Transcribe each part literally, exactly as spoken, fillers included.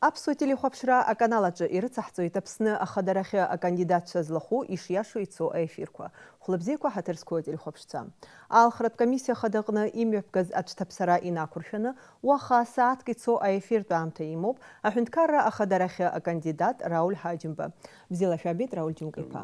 Аԥсуа телехәаԥшра аканал аҿы ирыцаҳҵоит Аԥсны ахадарахьы акандидатцәа злахәу ишиашоу ицо аефирқәа. Хәлыбзиақәа, ҳаҭыр зқәу ателехәаԥшцәа. Алхратә комиссиа ахада аҟны имҩаԥгаз аҽҭаԥсара инақәыршәаны, уаха сааҭк ицо аефиртә аамҭа имоуп аҳәынҭқарра ахадарахьы акандидат Рауль Ҳаџьымба. Бзиала шәаабеит, Рауль Џьымка-иԥа.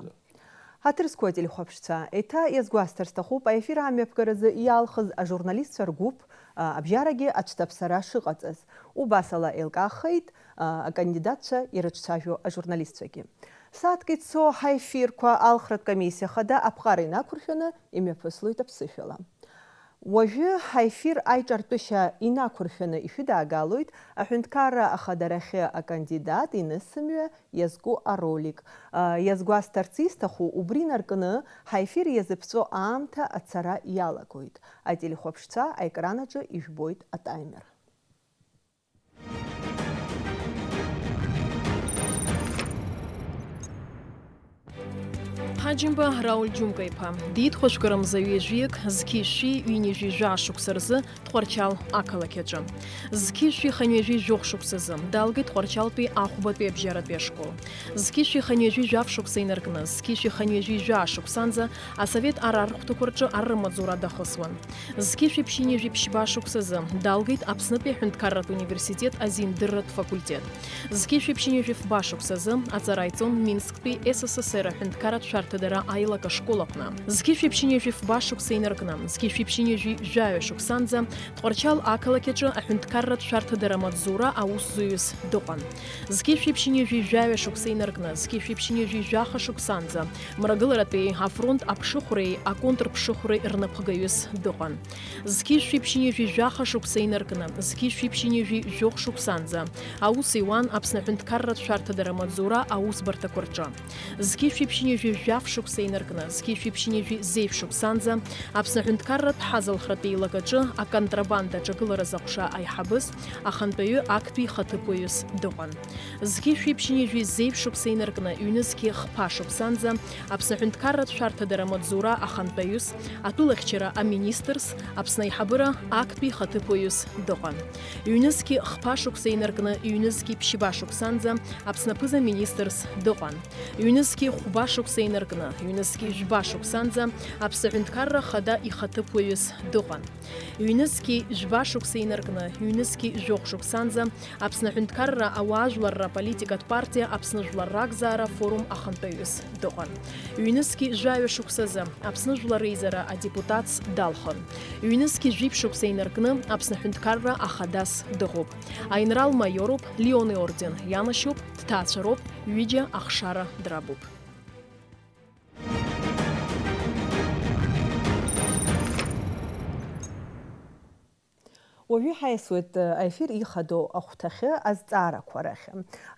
Ҳаҭыр зқәу ателехәаԥшцәа, еиҭа иазгәасҭар сҭахуп аефир амҩаԥгаразы иалхыз ажурналистцәа ргәыԥ, а, абжьарагьы аҽҭаԥсара шыҟаҵаз. Убасала еилкаахеит, а, акандидатцәа ирыҿцәажәо ажурналистцәагьы. Сааҭк ицо ҳаефирқәа алхратә комиссиа хада аԥҟара инақәыршәаны имҩаԥыслоит аԥсышәала. Уажәы ҳаефир аиҿартәышьа инақәыршәаны ишәыдаагалоит аҳәынҭқарра ахадарахьы акандидат инысымҩа иазку аролик. А, иазгәасҭарц исҭаху, убри инаркны ҳаефир иазыԥҵәо аамҭа ацара иалагоит. Ателехәаԥшцәа аекран аҿы ижәбоит атаймер. Ҳаџьымба Рауль Џьумка-иԥа, диит хәажәкырамза ҩажәиак, зқьи шәи ҩынҩажәи жәаа шықәса рзы Тҟәарчал ақалақь аҿы. Зқьи шәи хынҩажәи жәохә шықәсазы далгеит Тҟәарчалтәи ахәбатәи абжьаратәи ашкол. Зқьи шәи хынҩажәи жәаф шықәса инаркны, зқьи шәи хынҩажәи жәаа шықәсанӡа асовет арархәҭақәа рҿы арра маҵзура дахысуан. Зқьи шәи ԥшьынҩажәи ԥшьба шықәсазы далгеит Аԥснытәи аҳәынҭқарратә университет азиндырратә факультет. Зқьи шәи ԥшьынҩажәи фба шықәсазы аҵара иҵон Минсктәи С С С Р аҳәынҭқарратә шәарҭадара аилак ашкол аҟны. Зқьи шәи ԥшьынҩажәи фба шықәса инаркны, зқьи шәи ԥшьынҩажәи жәаҩа шықәсанӡа Тҟәарчал ақалақь аҿы аҳәынҭқарратә шәарҭадара амаҵзура аусзуҩыс дыҟан. Зқьи шәи ԥшьынҩажәи жәаҩа шықәса инаркны, зқьи шәи ԥшьынҩажәи жәаха шықәсанӡа Мрагыларатәи афронт аԥшыхәреи аконтрԥшыхәреи рнапхгаҩыс дыҟан. Зқьи шәи ԥшьынҩажәи жәаха шықәса инаркны, зқьи шәи ԥшьынҩажәи жәохә шықәсанӡа аус иуан Аԥсны аҳәынҭқарратә шәарҭадара амаҵзура аусбарҭақәа рҿы. Зқьи шәи ԥшьынҩажәи жәаф шықәса инаркны, зқьи шәи ԥшьынҩажәи зеижә шықәсанӡа Аԥсны аҳәынҭқарратә ҳазалхратә еилак аҿы аконтрабанда аҿагыларазы аҟәша аиҳабыс, ахантәаҩы актәи ихаҭыԥуаҩыс дыҟан. Зқьи шәи ԥшьынҩажәи зеижә шықәса инаркны, ҩнызқьи хԥа шықәсанӡа Аԥсны аҳәынҭқарратә шәарҭадара амаҵзура ахантәаҩыс, атәылахьчара аминистрс, Аԥсны аиҳабыра актәи ихаҭыԥуаҩыс дыҟан. Ҩнызқьи хԥа шықәса инаркны, ҩнызқьи ԥшьба шықәсанӡа Аԥсны аԥыза-министрс дыҟан. Ҩнызқьи хәба шықәса инаркны, ҩнызқьи жәба шықәсанӡа Аԥсны аҳәынҭқарра ахада ихаҭыԥуаҩыс дыҟан. Ҩнызқьи жәба шықәса инаркны, ҩнызқьи жәохә шықәсанӡа Аԥсны аҳәынҭқарра ауаажәларра аполитикатә партиа Аԥсны жәлар ракзаара афорум ахантәаҩыс дыҟан. Ҩнызқьи жәаҩа шықәсазы Аԥсны Жәлар Реизара адепутатс далхын. Ҩнызқьи жәиԥшь шықәса инаркны Аԥсны аҳәынҭқарра ахадас дыҟоуп. Аинрал маиоруп, Леон иорден ианашьоуп, дҭаацәароуп, ҩыџьа ахшара драбуп. Уажәы ҳаиасуеит, э, аефир ихадоу ахәҭахьы азҵаарақәа рахь.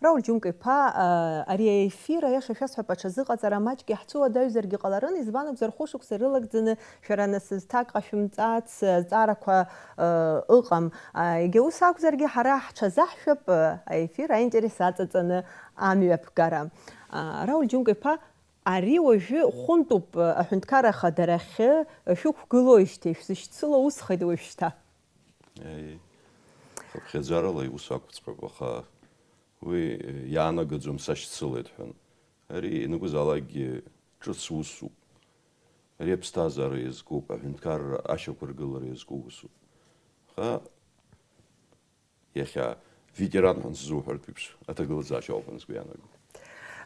Рауль Џьумка-иԥа, э, ари аефир, аиаша шәасҳәап, аҽазыҟаҵара маҷк иаҳцәыуадаҩзаргьы ҟаларын, избан акәзар, хәышықәса ирылагӡаны шәара нас зҭак ҟашәымҵац, э, зҵаарақәа, э, ыҟам. А, егьа ус акәзаргьы, ҳара ҳҽазаҳшәап, э, аефир аинтерес аҵаҵаны амҩаԥгара. А, Рауль Џьумка-иԥа, Ари уажәы хәынтәуп, аҳәынҭқарра ахадарахьы шәықәгылоижьҭеи шәзышьцыло усхеит уажәшьҭа. Еи, хыԥхьаӡарала иус ақәҵәҟьоуп, аха уи иаанагаӡом сашьцылеит ҳәа. Ари ианакәызаалакгьы ҿыц усуп. Ари аԥсҭазаара иазкуп, аҳәынҭқарра ашьақәыргылара иазку усуп. Аха Иахьа ветеран ҳәа сзуҳәартә еиԥш, аҭагылазаашьа ауп ҳәа сгәы иаанагоит.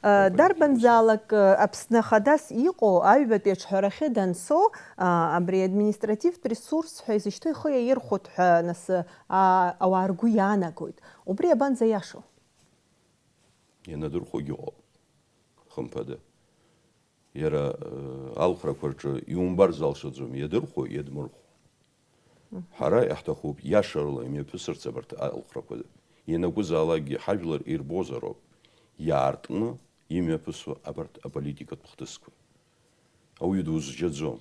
Э, дарбанзаалак, э, Аԥсны Ахадас иҟоу аҩбатәи аҿҳәарахьы данцо, а, абри административтә ресурс ҳәа изышьҭоу ихы иаирхәоит ҳәа нас, а, ауаа ргәы иаанагоит. Убри абанӡа иашоу? Ианадырхәогьы ыҟоуп, хымԥада. Иара, э, алхрақәа рҿы иумбар залшаӡом, иадырхәо, иадмырхәо. Мгм. Ҳара иаҳҭахуп иашарала имҩаԥысырц абарҭ алхрақәа. Ианакәызаалакгьы ҳажәлар ирбозароуп иаартны имҩаԥысуа абарҭ аполитикатә хҭысқәа. Ауаҩы дузжьаӡом.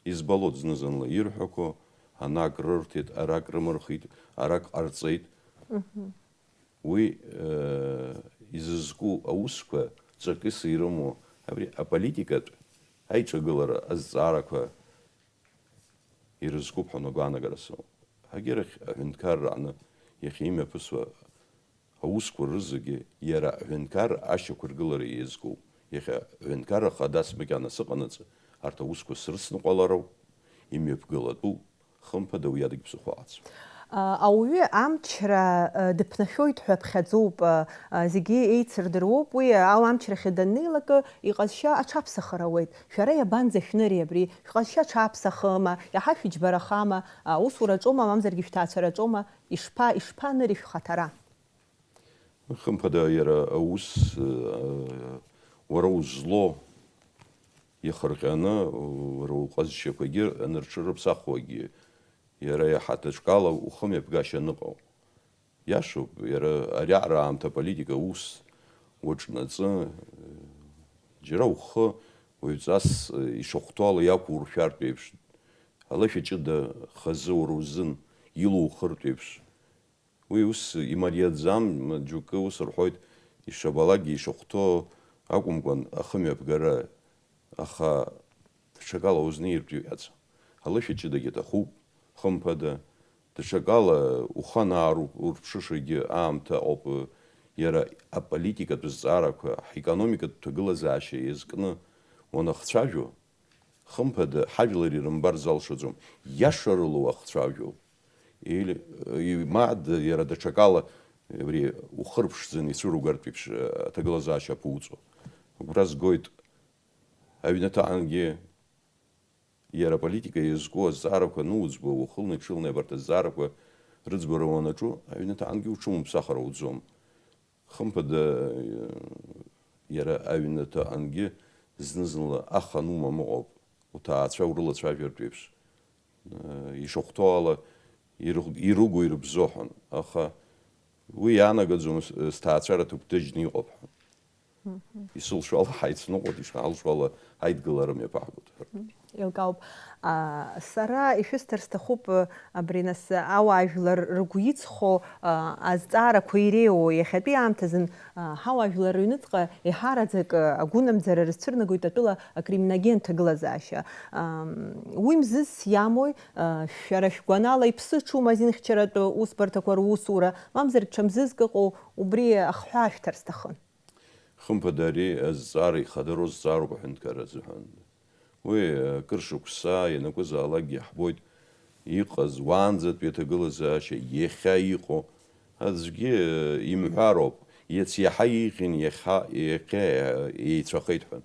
Избалоит зны-зынла ирҳәақәо, анак рырҭеит, арак рымырхит, арак ҟарҵеит. Мгм. Уи, э, изызку аусқәа ҵакыс ирымоу, абри аполитикатә аиҿагылара азҵаарақәа ирызкуп ҳәа агәаанагара сымоуп. Егьырахь, аҳәынҭқарра аҟны иахьа имҩаԥысуа Аусқәа рызегьы иара аҳәынҭқарра ашьақәыргылара еизгоуп. Иахьа аҳәынҭқарра хадас макьана сыҟанаҵы, арҭ аусқәа срыцныҟәалароуп, имҩаԥгалатәуп, хымԥада уи адагь ԥсыхәа ыҟаӡам. А, ауаҩы амчра, а, дыԥнашәоит ҳәа ԥхьаӡоуп, а, а, зегьы еицырдыруоуп, уи ауа амчрахьы даннеилакы, иҟазшьа аҽаԥсахыр ауеит. Шәара иабанӡашәныри абри? Шәҟазшьа аҽаԥсахыма, иаҳа шәыџьбарахама, аусураҿоума, мамзаргьы шәҭаацәараҿоума, ишԥа-, ишԥаныри шәхаҭара? Хымԥада, иара аус, э, уара узло иахырҟьаны, уара уҟазшьақәагьы анырҽырыԥсахуагьы, иара иаҳа даҽакала ухымҩаԥгашьа аныҟоу. Иашоуп, иара ариаҟара аамҭа аполитика аус уаҿнаҵы, э, џьара ухы уаҩҵас, э, ишахәҭоу ала иақәуршәартә еиԥш, алашәа ҷыда хазы уара узын илухыртә еиԥш, уи ус имариаӡам, џьоукы ус рҳәоит, ишабалакгьы ишахәҭоу акәымкәан, ахымҩаԥгара, аха даҽакала узнеиртә иҟаӡам. Алышә аҷыдагь аҭахуп, хымԥада, даҽакала уханаар урԥшышагьы аамҭа ыҟоуп, иара аполитикатә зҵаарақәа, ҳекономикатә ҭагылазаашьа иазкны уанахцәажәо, хымԥада, ҳажәлар ирымбар залшаӡом, иашарыла уахцәажәо. Или, э, ма д-, иара даҽакала, абри ухырԥшӡаны ицәыругартә еиԥш, э, аҭагылазаашьа аԥуҵо. Агәра згоит, аҩнаҭаҟангьы иара аполитика иазку азҵаарақәа ануӡбо, ухылни-ҽылни абарҭ азҵаарақәа рыӡбара уанаҿу, аҩнаҭаҟангьы уҽумыԥсахыр ауӡом. Хымԥада, иара аҩнаҭаҟангьы зны-зынла аханумам ыҟоуп, уҭаацәа урылацәажәартә еиԥш. Ишахәҭоу ала ирыгу-, ирыгу ирыбзоуҳәон, аха уи иаанагаӡом с-, сҭаацәара ҭыгәҭыжьны иҟоуп ҳәа. Мгм. Исылшо ала ҳаицныҟәоит, ишҳалшо ала ҳаидгылара мҩаԥаҳгоит ҳәа. Мгм. Еилкаауп. А, сара ишәысҭар сҭахуп, а, абри нас ауаажәлар рыгәы иҵхо, а, азҵаарақәа иреиуоу иахьатәи аамҭазын, а, ҳауаажәлар рыҩныҵҟа еиҳараӡак, а, агәынамӡара рызцәырнагоит атәыла акриминогентә ҭагылазаашьа. Ам, уи мзызс иамои, а, шәара шәгәанала иԥсыҽума азинхьчаратә усбарҭақәа русура, мамзар ҽа мзызк ыҟоу убри ахҳәаашәҭар сҭахын. Хымԥада, ари азҵаара ихадароу зҵаароуп аҳәынҭқарра азыҳәан. Уи, акыр шықәса ианакәызаалакгьы иаҳбоит, иҟаз уаанӡатәи аҭагылазаашьа, иахьа иҟоу. Аӡәгьы имҳәароуп, иац иаҳа еиӷьын, иахьа, иахьа еицәахеит ҳәа.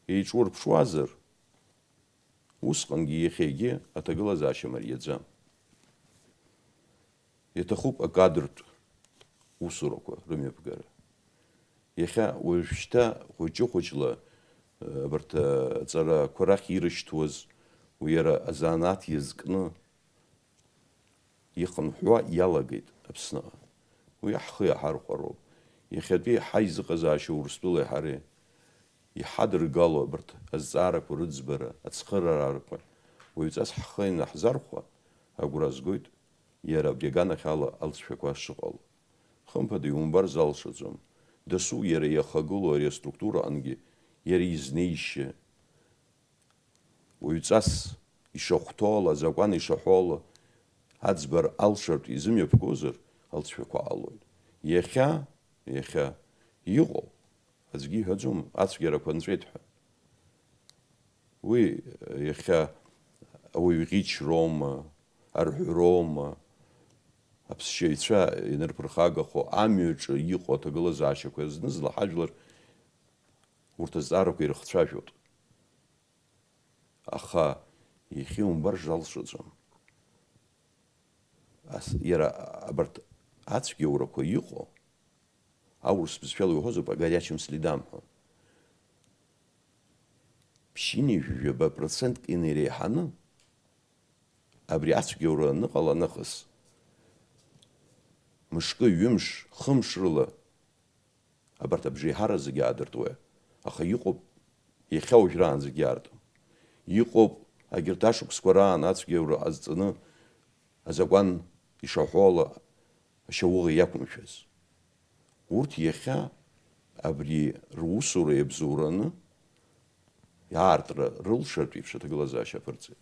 Еиҿурԥшуазар, усҟангьы иахьагьы аҭагылазаашьа мариаӡам. Иаҭахуп акадртә усурақәа рымҩаԥгара. Иахьа уажәшьҭа хәыҷы-хәыҷла, э, абарҭ, э, аҵарақәа рахь ирышьҭуаз, уи иара азанааҭ иазкны ихынҳәуа иалагеит Аԥсныҟа. Уи ҳхы иаҳархәароуп. Иахьатәи ҳаизыҟазаашьа Урыстәылеи ҳареи иҳадыргало абарҭ азҵаарақәа рыӡбара, ацхыраарақәа уаҩҵас ҳхы ианаҳзархәа, агәра згоит, иара абри аганахьала алҵшәақәа шыҟало. Хымԥада, иумбар залшаӡом. Дасу иара иахагылоу ари аструктураҟынгьы иара изнеишьа, уаҩҵас ишахәҭоу ала, азакәан ишаҳәо ала аӡбара алшартә изымҩаԥгозар, алҵшәақәа ҟалоит. Иахьа, иахьа иҟоу, аӡәгьы иҳәаӡом, ацәгьарақәа нҵәеит ҳәа. Уи иахьа ауаҩ ӷьычроума, арҳәроума, аԥсшьаҩцәа ианырԥырхагахо амҩаҿы иҟоу аҭагылазаашьақәа зны-зынла ҳажәлар урҭ азҵаарақәа ирыхцәажәоит. Аха иахьа иумбар залшаӡом. Ас, иара абарҭ ацәгьоурақәа иҟоу, аурыс бызшәала иуҳәозар, по горячим следам ҳәа. Ԥшьынҩажәи жәаба процентк инареиҳаны абри ацәгьоура аныҟала нахыс, мышкы, ҩымш, хымш рыла абарҭ абжеиҳара зегьы аадыртуеит. Аха иҟоуп, иахьа уажәраанӡагьы иаартым. Иҟоуп, агьырҭ ашықәсқәа раан ацәгьоура ҟазҵаны, азакәан ишаҳәо ала, ашьауӷа иақәымшәаз. Урҭ иахьа абри русура иабзоураны, иаартра рылшартә еиԥш аҭагылазаашьа аԥырҵеит.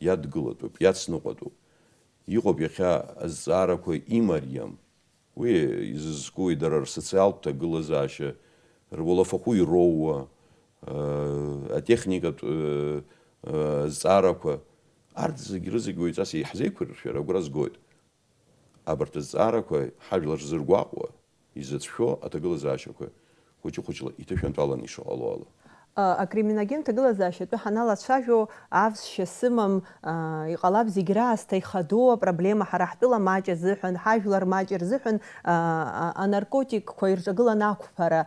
Иадгылатәуп, иацныҟәатәуп. Иҟоуп иахьа азҵаарақәа имариам, Уи изызкуи дара рсоциалтә ҭагылазаашьа, руалафахәы ироуа, атехникатә зҵаарақәа, арҭ зегь рызегь уаҩҵас иаҳзеиқәыршәар агәра згоит. Абарҭ азҵаарақәа ҳажәлар зыргәаҟуа, изыцәшәо аҭагылазаашьақәа хәыҷы-хәыҷла иҭышәынтәаланы ишыҟало ала. Акриминогентә ҭагылазаашьатәы ҳаналацәажәо, авсшьа сымам, иҟалап зегь раасҭа ихадоу апроблема ҳара ҳтәыла маҷ азыҳәан, ҳажәлар маҷ рзыҳәан, анаркотикқәа ирҿагылан ақәԥара.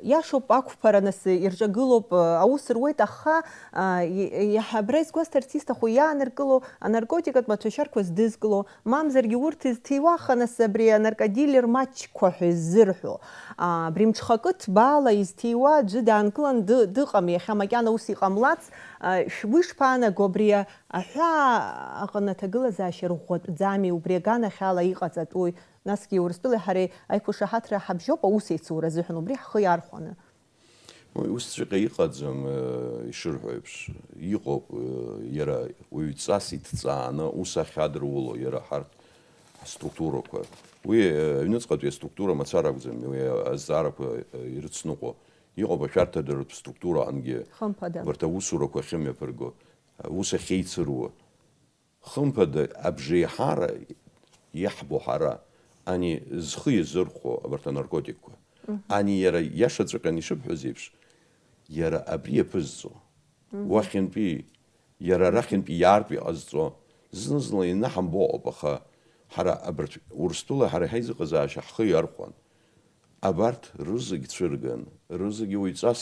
Иашоуп, ақәԥара нас ирҿагылоуп, аус руеит, аха, иаҳа абра изгәасҭарц исҭаху, иааныркыло анаркотикатә мацәашьарқәа здызкыло, мамзаргьы урҭ изҭиуа, аха нас абри анаркодилер маҷқәа ҳәа иззырҳәо, абри мҽхакы ҭбаала изҭиуа аӡәы даанкылан ды-, дыҟам, иахьа макьана ус иҟамлац, уи шԥаанаго, абри аҳәаа аҟны аҭагылазаашьа рӷәӷәатәӡами, убри аганахьала иҟаҵатәуи? Насгьы Урыстәылеи ҳареи аиқәышаҳаҭра ҳабжьоуп аус еицура азыҳәан, убри ҳхы иархәаны. Уи усҵәҟьа иҟаӡам, ишырҳәо еиԥш, иҟоуп, иара уаҩҵас иҭҵааны ус ахь адыруло, иара ҳарҭ ҳструктурақәа. Уи аҩныҵҟатәи аструктура мацара акәӡам, уи азҵаарақәа ирыцныҟәо. Иҟоуп ашәарҭадаратә структураҟангьы, хымԥада, абарҭ аусурақәа ахьымҩаԥырго, аус ахьеицыруа. Хымԥада, абжеиҳара иаҳбо ҳара, ани зхы иазырхәо абарҭ анаркотикқәа, ани иара иашаҵәҟьаны ишыбҳәаз еиԥш, иара абри иаԥызҵо, уахьынтәи, иара арахьынтәи иаартә иҟазҵо, зны-зынла инаҳамбо ыҟоуп, аха ҳара абарҭ Урыстәыла ҳара ҳаизыҟазаашьа ҳхы иархәан. Абарҭ рызегь цәырган, рызегь уаҩҵас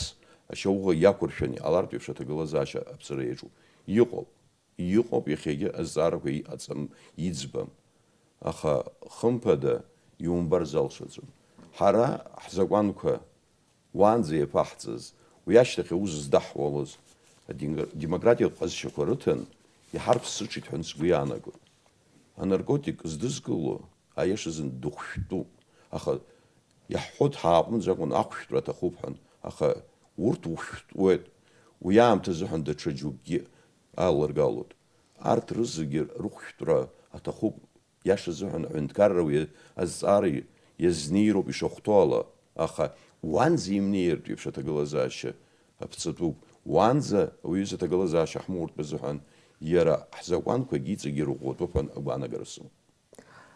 ашьауӷа иақәыршәаны иҟалартә еиԥш аҭагылазаашьа аԥҵара иаҿуп. Иҟоуп. Иҟоуп, иахьагьы азҵаарақәа иҟаҵам, иӡбам. Аха, хымԥада, иумбар залшаӡом. Ҳара ҳзакәанқәа уаанӡа иаԥаҳҵаз, уи ашьҭахь аус здаҳҳәалоз, адинг-, демократиатә ҟазшьақәа рыҭан, иҳарԥсыҽит ҳәа сгәы иаанагоит. Анаркотик здызкыло, аиашазын, дыхәшәтәуп. Аха иаҳҳәоит ҳааҟәымҵӡакәан ахәшәтәра аҭахуп ҳәан, аха урҭ ухәшәтәуеит. Уи аамҭазыҳәан даҽа џьоукгьы алыргалоит. Арҭ рызегьы рыхәшәтәра аҭахуп. Иашазыҳәан, аҳәынҭқарра уи азҵаара иазнеироуп ишахәҭоу ала, аха уанӡа имнеиртә еиԥш аҭагылазаашьа аԥҵатәуп. Уанӡа ауаҩы изы аҭагылазаашьа ҳмоуртә азыҳәан иара ҳзакәанқәагьы иҵегьы ирӷәӷәатәуп ҳәа агәаанагара сымоуп.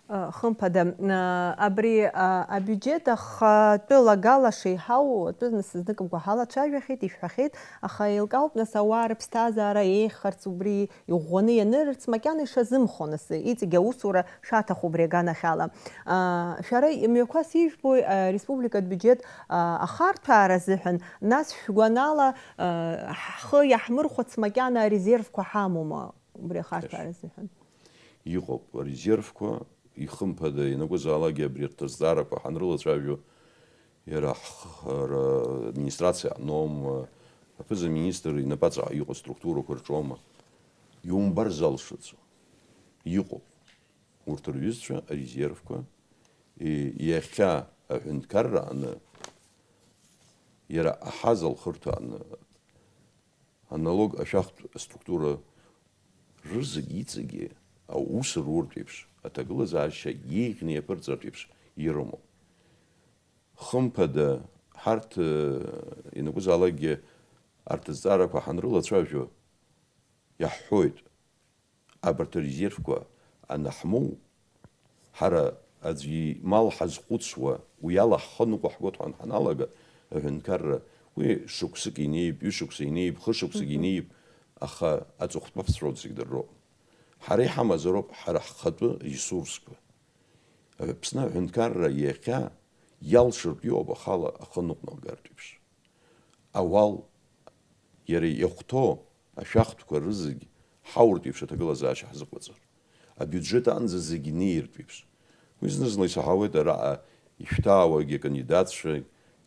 Хымԥада, абри абиуџьет ахатәы лагала шеиҳау, атәы нас зныкымкәа ҳалацәажәахьеит, ишәҳәахьеит, аха еилкаауп, нас, ауаа рыԥсҭазаара еиӷьхарц, убри иӷәӷәаны ианырырц макьана ишазымхо, нас, иҵегь аусура шаҭаху убри аганахьала. Шәара мҩақәас ижәбои ареспубликатә биуџьет ахарҭәаара азыҳәан, нас шәгәанала, ҳхы иаҳмырхәац макьана арезервқәа ҳамоума? Убри ахарҭәаара азыҳәан. Иҟоуп арезервқәа, ихымԥада, ианакәызаалакгьы абри арҭ азҵаарақәа ҳанрылацәажәо, иара ҳхара администрациа аҟноума, аԥыза-министр инапаҵаҟа иҟоу аструктурақәа рҿоума, иумбар залшаӡом. Иҟоуп. Урҭ рҩызцәа арезервқәа, и-, иахьа аҳәынҭқарра аҟны, иара аҳаза лхырҭа аҟны, аналог ашәахтә аструктура рызегь иҵегьы аус руртә еиԥш, аҭагылазаашьа еиӷьны иаԥырҵартә еиԥш ирымоуп. Хымԥада, ҳарҭ, э, ианакәызаалакгьы арҭ азҵаарақәа ҳанрылацәажәо, иаҳҳәоит, абарҭ арезервқәа анаҳмоу, ҳара аӡәы имал ҳазхәыцуа, уи ала ҳхы ныҟәаҳгоит ҳәа ҳаналага, аҳәынҭқарра, уи шықәсык инеип, ҩышықәса инеип, хышықәсагьы Мгм. инеип, аха аҵыхәтәаԥҵәоит зегь дырроуп. Ҳара иҳамазароуп ҳара ҳхатәы ресурсқәа. Аԥсны аҳәынҭқарра иахьа иалшартә иоуп ахала ахы ныҟәнагартә еиԥш. Ауал, иара иахәҭоу ашәахтәқәа рызегь ҳауртә еиԥш аҭагылазаашьа ҳзыҟаҵар, абиуџьет аҟынӡа зегь неиртә еиԥш. Уи зны-зынла исаҳауеит араҟа ишәҭаауагьы акандидатцәа,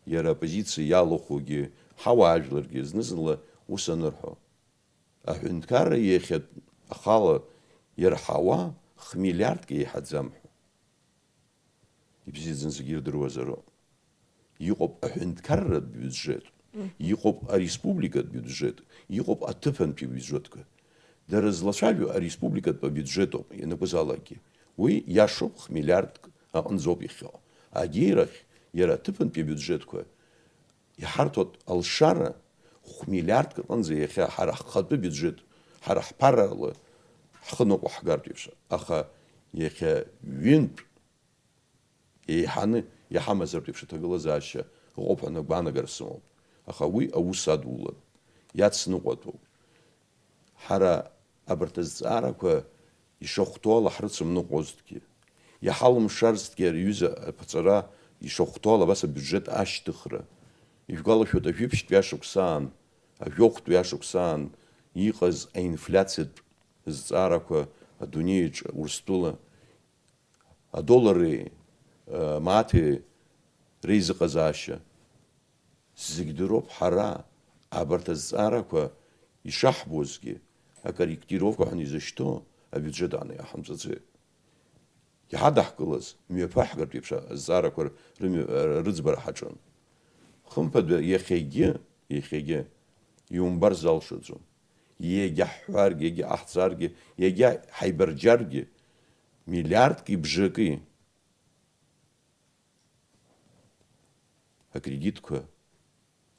иара аоппозициа иалахәугьы, ҳауаажәларгьы зны-зынла ус анырҳәо. Аҳәынҭқарра иахьатә ахала ирҳауа хмиллиардк еиҳаӡам ҳәа. Ибзиаӡаны зегьы ирдыруазароуп. Иҟоуп аҳәынҭқарратә биуџьет, Мгм. иҟоуп ареспубликатә биуџьет, иҟоуп аҭыԥантәи биуџьетқәа. Дара злацәажәо ареспубликатә абиуџьет ауп ианакәызаалакгьы. Уи иашоуп, хмиллиардк аҟынӡоуп ихьоу. Агьирахь, иара аҭыԥантәи абиуџьетқәа иҳарҭоит алшара хә-миллиардк аҟынӡа иахьа ҳара ҳхатәы биуџьет, ҳара ҳԥарала ҳхы ныҟәо ҳгартә еиԥш. Аха иахьа ҩынтә еиҳаны иҳамазартә еиԥш аҭагылазаашьа ыҟоуп ҳәа агәаанагара сымоуп. Аха уи аус адулан, иацныҟәатәуп. Ҳара абарҭ азҵаарақәа ишахәҭоу ала ҳрыцымныҟәозҭгьы, иҳалымшарзҭгьы ари аҩыза аԥҵара ишахәҭоу ала абас абиуџьет ашьҭыхра. Ишәгәалашәоит, ажәибжьтәи ашықәсаан, ажәохәтәи ашықәсаан иҟаз аинфляциатә зҵаарақәа адунеиаҿ Урыстәыла адоллари, э, амааҭи реизыҟазаашьа. Зегь дыроуп ҳара, абарҭ азҵаарақәа ишаҳбозгьы, акорректировка ҳәа изышьҭоу абиуџьет аҟны иаҳамҵаӡеит. Иҳадаҳкылаз мҩаԥаҳгартә еиԥш азҵаарақәа рымҩа-, рыӡбара ҳаҿын. Хымԥада, иахьагьы, иахьагьы иумбар залшаӡом. Иагьаҳҳәаргьы, иагьаҳҵаргьы, иагьа ҳаибарџьаргьы, миллиардки бжаки акредитқәа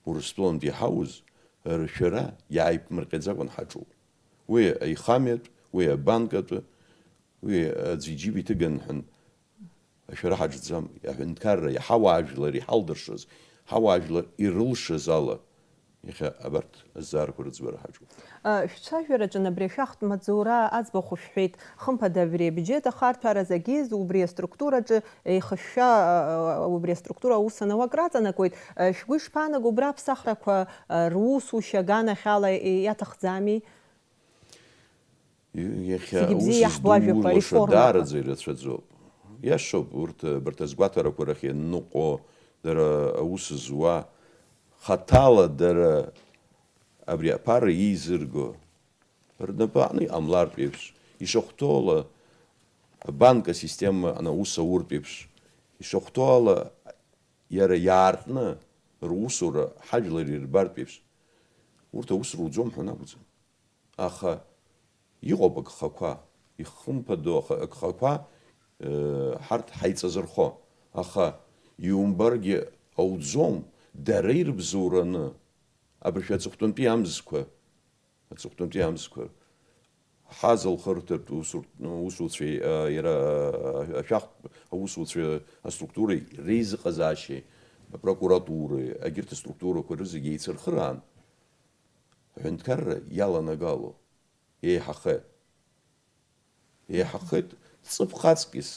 Урыстәылантәи иҳауз ршәара иааиԥмырҟьаӡакәан ҳаҿуп. Уи аихамҩатә, уи абанкатәы, уи аӡә иџьыба иҭыган ҳәа ашәара ҳаҿӡам. Аҳәынҭқарра иҳауаажәлар иҳалдыршаз, ҳауаажәлар ирылшаз ала, иахьа абарҭ азҵаарақәа рыӡбара ҳаҿуп. Шәцәажәараҿы абри ашәахтә маҵзура аӡбахә шәҳәеит. Хымԥада, абри абиуџьет ахарҭәаара зегьы убри аструктураҿы еихышәшәа, убри аструктура аус анауа акраҵанакуеит. Шәгәы ишԥаанаго, убра аԥсахрақәа русушьа аганахьала иаҭахӡами? Иахьа зегьы бзиа ус иаҳбо ажәақәа, зду улаша реформақәа даараӡа ирацәаӡоуп. Иашоуп, урҭ, абарҭ азгәаҭарақәа рахь ианныҟәо, дара аус зуа, хаҭала дара абри аԥара еизырго, рнапы аҟны иҟамлартә еиԥш, ишахәҭоу ала, абанк асистема аҟны аус ауртә еиԥш, ишахәҭоу ала, иара иаартны русура ҳажәлар ирбартә еиԥш, урҭ аус руӡом ҳәа акәӡам. Аха иҟоуп агхақәа, ихымԥадоу аха-, агхақәа, э, ҳарҭ ҳаиҵазырхо. Аха иумбаргьы ауӡом, дара ирыбзоураны, абыржәы аҵыхәтәантәи амзқәа, аҵыхәтәантәи амзқәа, ҳазалхырҭатә усур-, усуцәеи, а, иара, а, ашәахтә аусуцәа аструктуреи реизыҟазаашьеи, апрокуратуреи, агьырҭ аструктурақәа рызегьы еицырхыраан, аҳәынҭқарра иаланагало еиҳахеит. Еиҳахеит ҵыԥх аҵкьыс,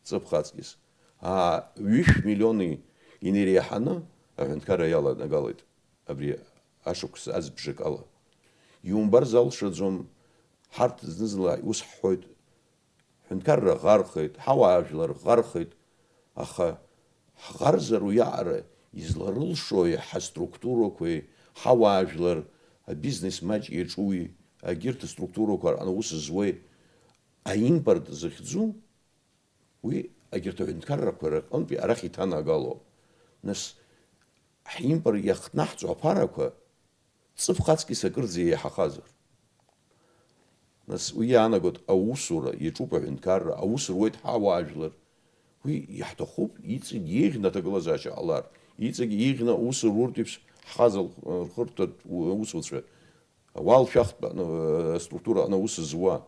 ҵыԥх аҵкьыс. Аа, ҩышә миллиони инеиреиҳаны аҳәынҭқарра иаланагалеит абри ашықәс азбжак ала. Иумбар залшаӡом, ҳарҭ зны-зынла ус ҳҳәоит, ҳҳәынҭқарра ӷархеит, ҳауаажәлар ӷархеит, аха ҳӷарзар уиаҟара изларылшои ҳаструктурақәеи, ҳауаажәлар, абизнес маҷ иаҿуи, агьырҭ аструктурақәа рҟны аус зуеи, аимпорт захьӡу, уи агьырҭ аҳәынҭқаррақәа рҟынтәи арахь иҭанагалоуп. Нас, ҳимпорт иахҭнаҳҵо аԥарақәа ҵыԥх аҵкьыс акырӡа еиҳахазар? Нас, уи иаанагоит аусура, иаҿуп аҳәынҭқарра, аус руеит ҳауаажәлар. Уи иаҳҭахуп, иҵегь еиӷьны аҭагылазаашьа ҟалар, иҵегь еиӷьны аус руртә еиԥш ҳхаза рхырҭатә усуцәа. Ауал шәахтә аҟны, аструктура аҟны аус зуа,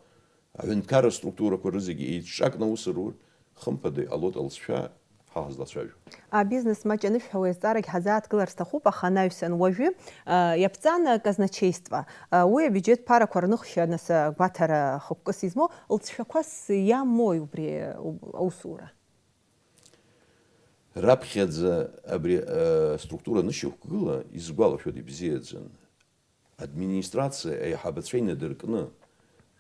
аҳәынҭқарра структурақәа рызегьы еиҿҿакны аус рур, хымԥада, иҟалоит алҵшәа ҳа ҳазлацәажәо. Абизнес маҷ анышәҳәа, уи азҵаарагь ҳазааҭгылар сҭахуп, аха анаҩсан уажәы, а, иаԥҵан аказначеиство. А, уи абиуџьет ԥарақәа рныхшьа нас агәаҭара хықәкыс измоу лҵшәақәас иамои убри, у-, аусура? Раԥхьаӡа абри, а, аструктура анышьақәгыла, исгәалашәоит ибзиаӡаны. Администрациа аиҳабацәа инадыркны,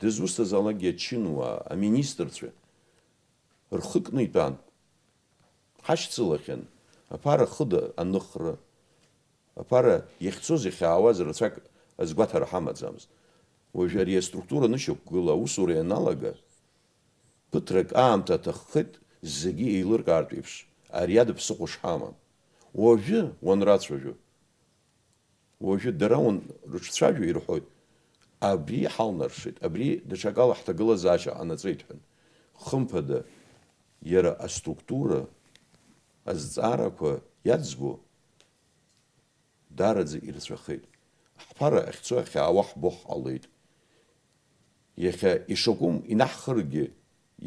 дызусҭазаалакгьы ачынуаа, аминистрцәа рхы кны итәан. Ҳашьцылахьан, аԥара хыда аныхра, аԥара иахьцоз иахьаауаз рацәак азгәаҭара ҳамаӡамызт. Уажәы ари аструктура анышьақәгыла аусура ианалага, ԥыҭрак аамҭа аҭаххеит зегьы еилыркаартә еиԥш, ари ада ԥсыхәа шҳамам. Уажәы уанрацәажәо, уажәы дара уанрыҿцәажәо ирҳәоит, абри ҳалнаршеит, абри даҽакала ҳҭагылазаашьа ҟанаҵеит ҳәа. Хымԥада, Иара аструктура азҵаарақәа иаӡбо даараӡа ирацәахеит. Ҳԥара ахьцо ахьаауа ҳбо ҳҟалеит. Иахьа ишакәым инаҳхыргьы,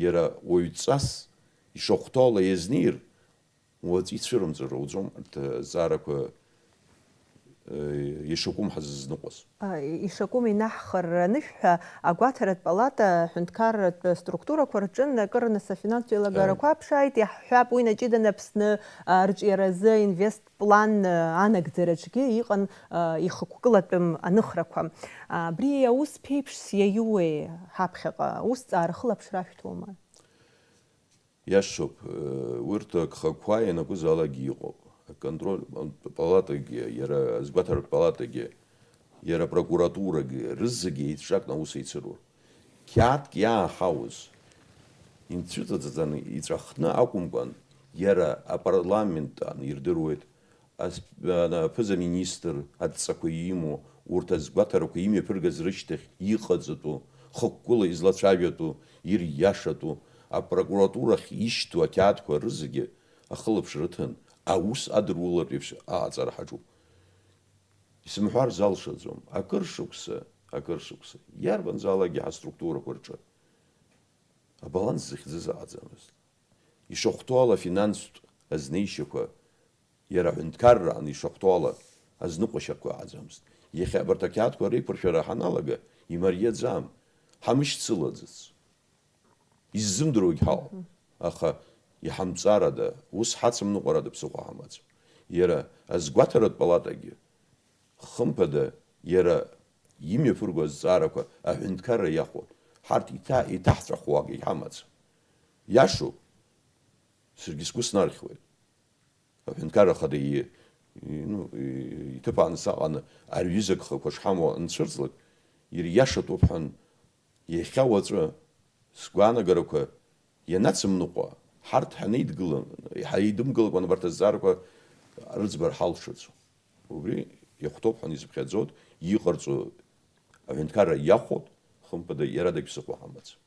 иара уаҩҵас ишахәҭоу ала иазнеир, уаҵәы ицәырымҵыр ауӡом, арҭ азҵаарақәа, э, ишакәым ҳазызныҟәаз. А, ишакәым инаҳхыр анышәҳәа, агәаҭаратә палата аҳәынҭқарратә структурақәа рҿы акыр нас афинанстә еилагарақәа аԥшааит, иаҳҳәап, уи наҷыданы Аԥсны, а, арҿиаразы инвест план, а, анагӡараҿгьы иҟан, а, ихықәкылатәым аныхрақәа. А, абри аус ԥеиԥшс иаиуеи ҳаԥхьаҟа? Аусҭҵаара хылаԥшра ашәҭуама? Иашоуп, э, урҭ агхақәа ианакәызаалакгьы иҟоуп. Аконтроль палатагьы, иара азгәаҭаратә палатагьы, иара апрокуратурагьы, рызегьы еицҿакны аус еицырур. Қьаадк иааҳауз, инцәыҵаҵаны иҵәахны акәымкәан, иара апарламент аан ирдыруеит, ас-, ана-, аԥыза-министр адҵақәа имоу, урҭ азгәаҭарақәа имҩаԥыргаз рышьҭахь иҟаҵатәу, хықәкыла излацәажәатәу, ириашатәу, апрокуратурахь ишьҭоу ақьаадқәа рызегьы ахылаԥшра рыҭан, аус адырулартә еиԥш аҟаҵара ҳаҿуп. Исымҳәар залшаӡом, акыр шықәса, акыр шықәса, иарбанзаалакгьы ҳаструктурақәа рҿы абаланс зыхьӡыз аҟаӡамызт. Ишахәҭоу ала финанстә азнеишьақәа, иара аҳәынҭқарраан ишахәҭоу ала азныҟәашьақәа аҟаӡамызт. Иахьа абарҭ ақьаадқәа реиқәыршәара ҳаналага, имариаӡам, ҳамышьцылаӡац. Иззымдыруагь ҳауп, аха иҳамҵарада, ус ҳацымныҟәарада ԥсыхәа ҳамаӡам. Иара азгәаҭаратә палатагьы, хымԥада, иара имҩаԥырго азҵаарақәа аҳәынҭқарра иахәон. Ҳарҭ иҭа-, иҭаҳҵәахуагь ҳамаӡам. Иашоуп, саргьы сгәы снархьуеит. Аҳәынҭқарра Ахада и-, и-, ну, и-, иҭыԥ ааныс аҟаны ари ҩыза гхақәа шҳамоу анцәырҵлак, ириашатәуп ҳәа, иахьа уаҵәы сгәаанагарақәа ианацымныҟәа, ҳарҭ ҳанеидгыла, ҳаидымгылакәа абарҭ азҵаарақәа рыӡбара ҳалшаӡом. Убри иахәҭоуп ҳәа изыԥхьаӡоит, иҟарҵо аҳәынҭқарра иахәоит, хымԥада, иара дагьԥсыхәа ҳамаӡам.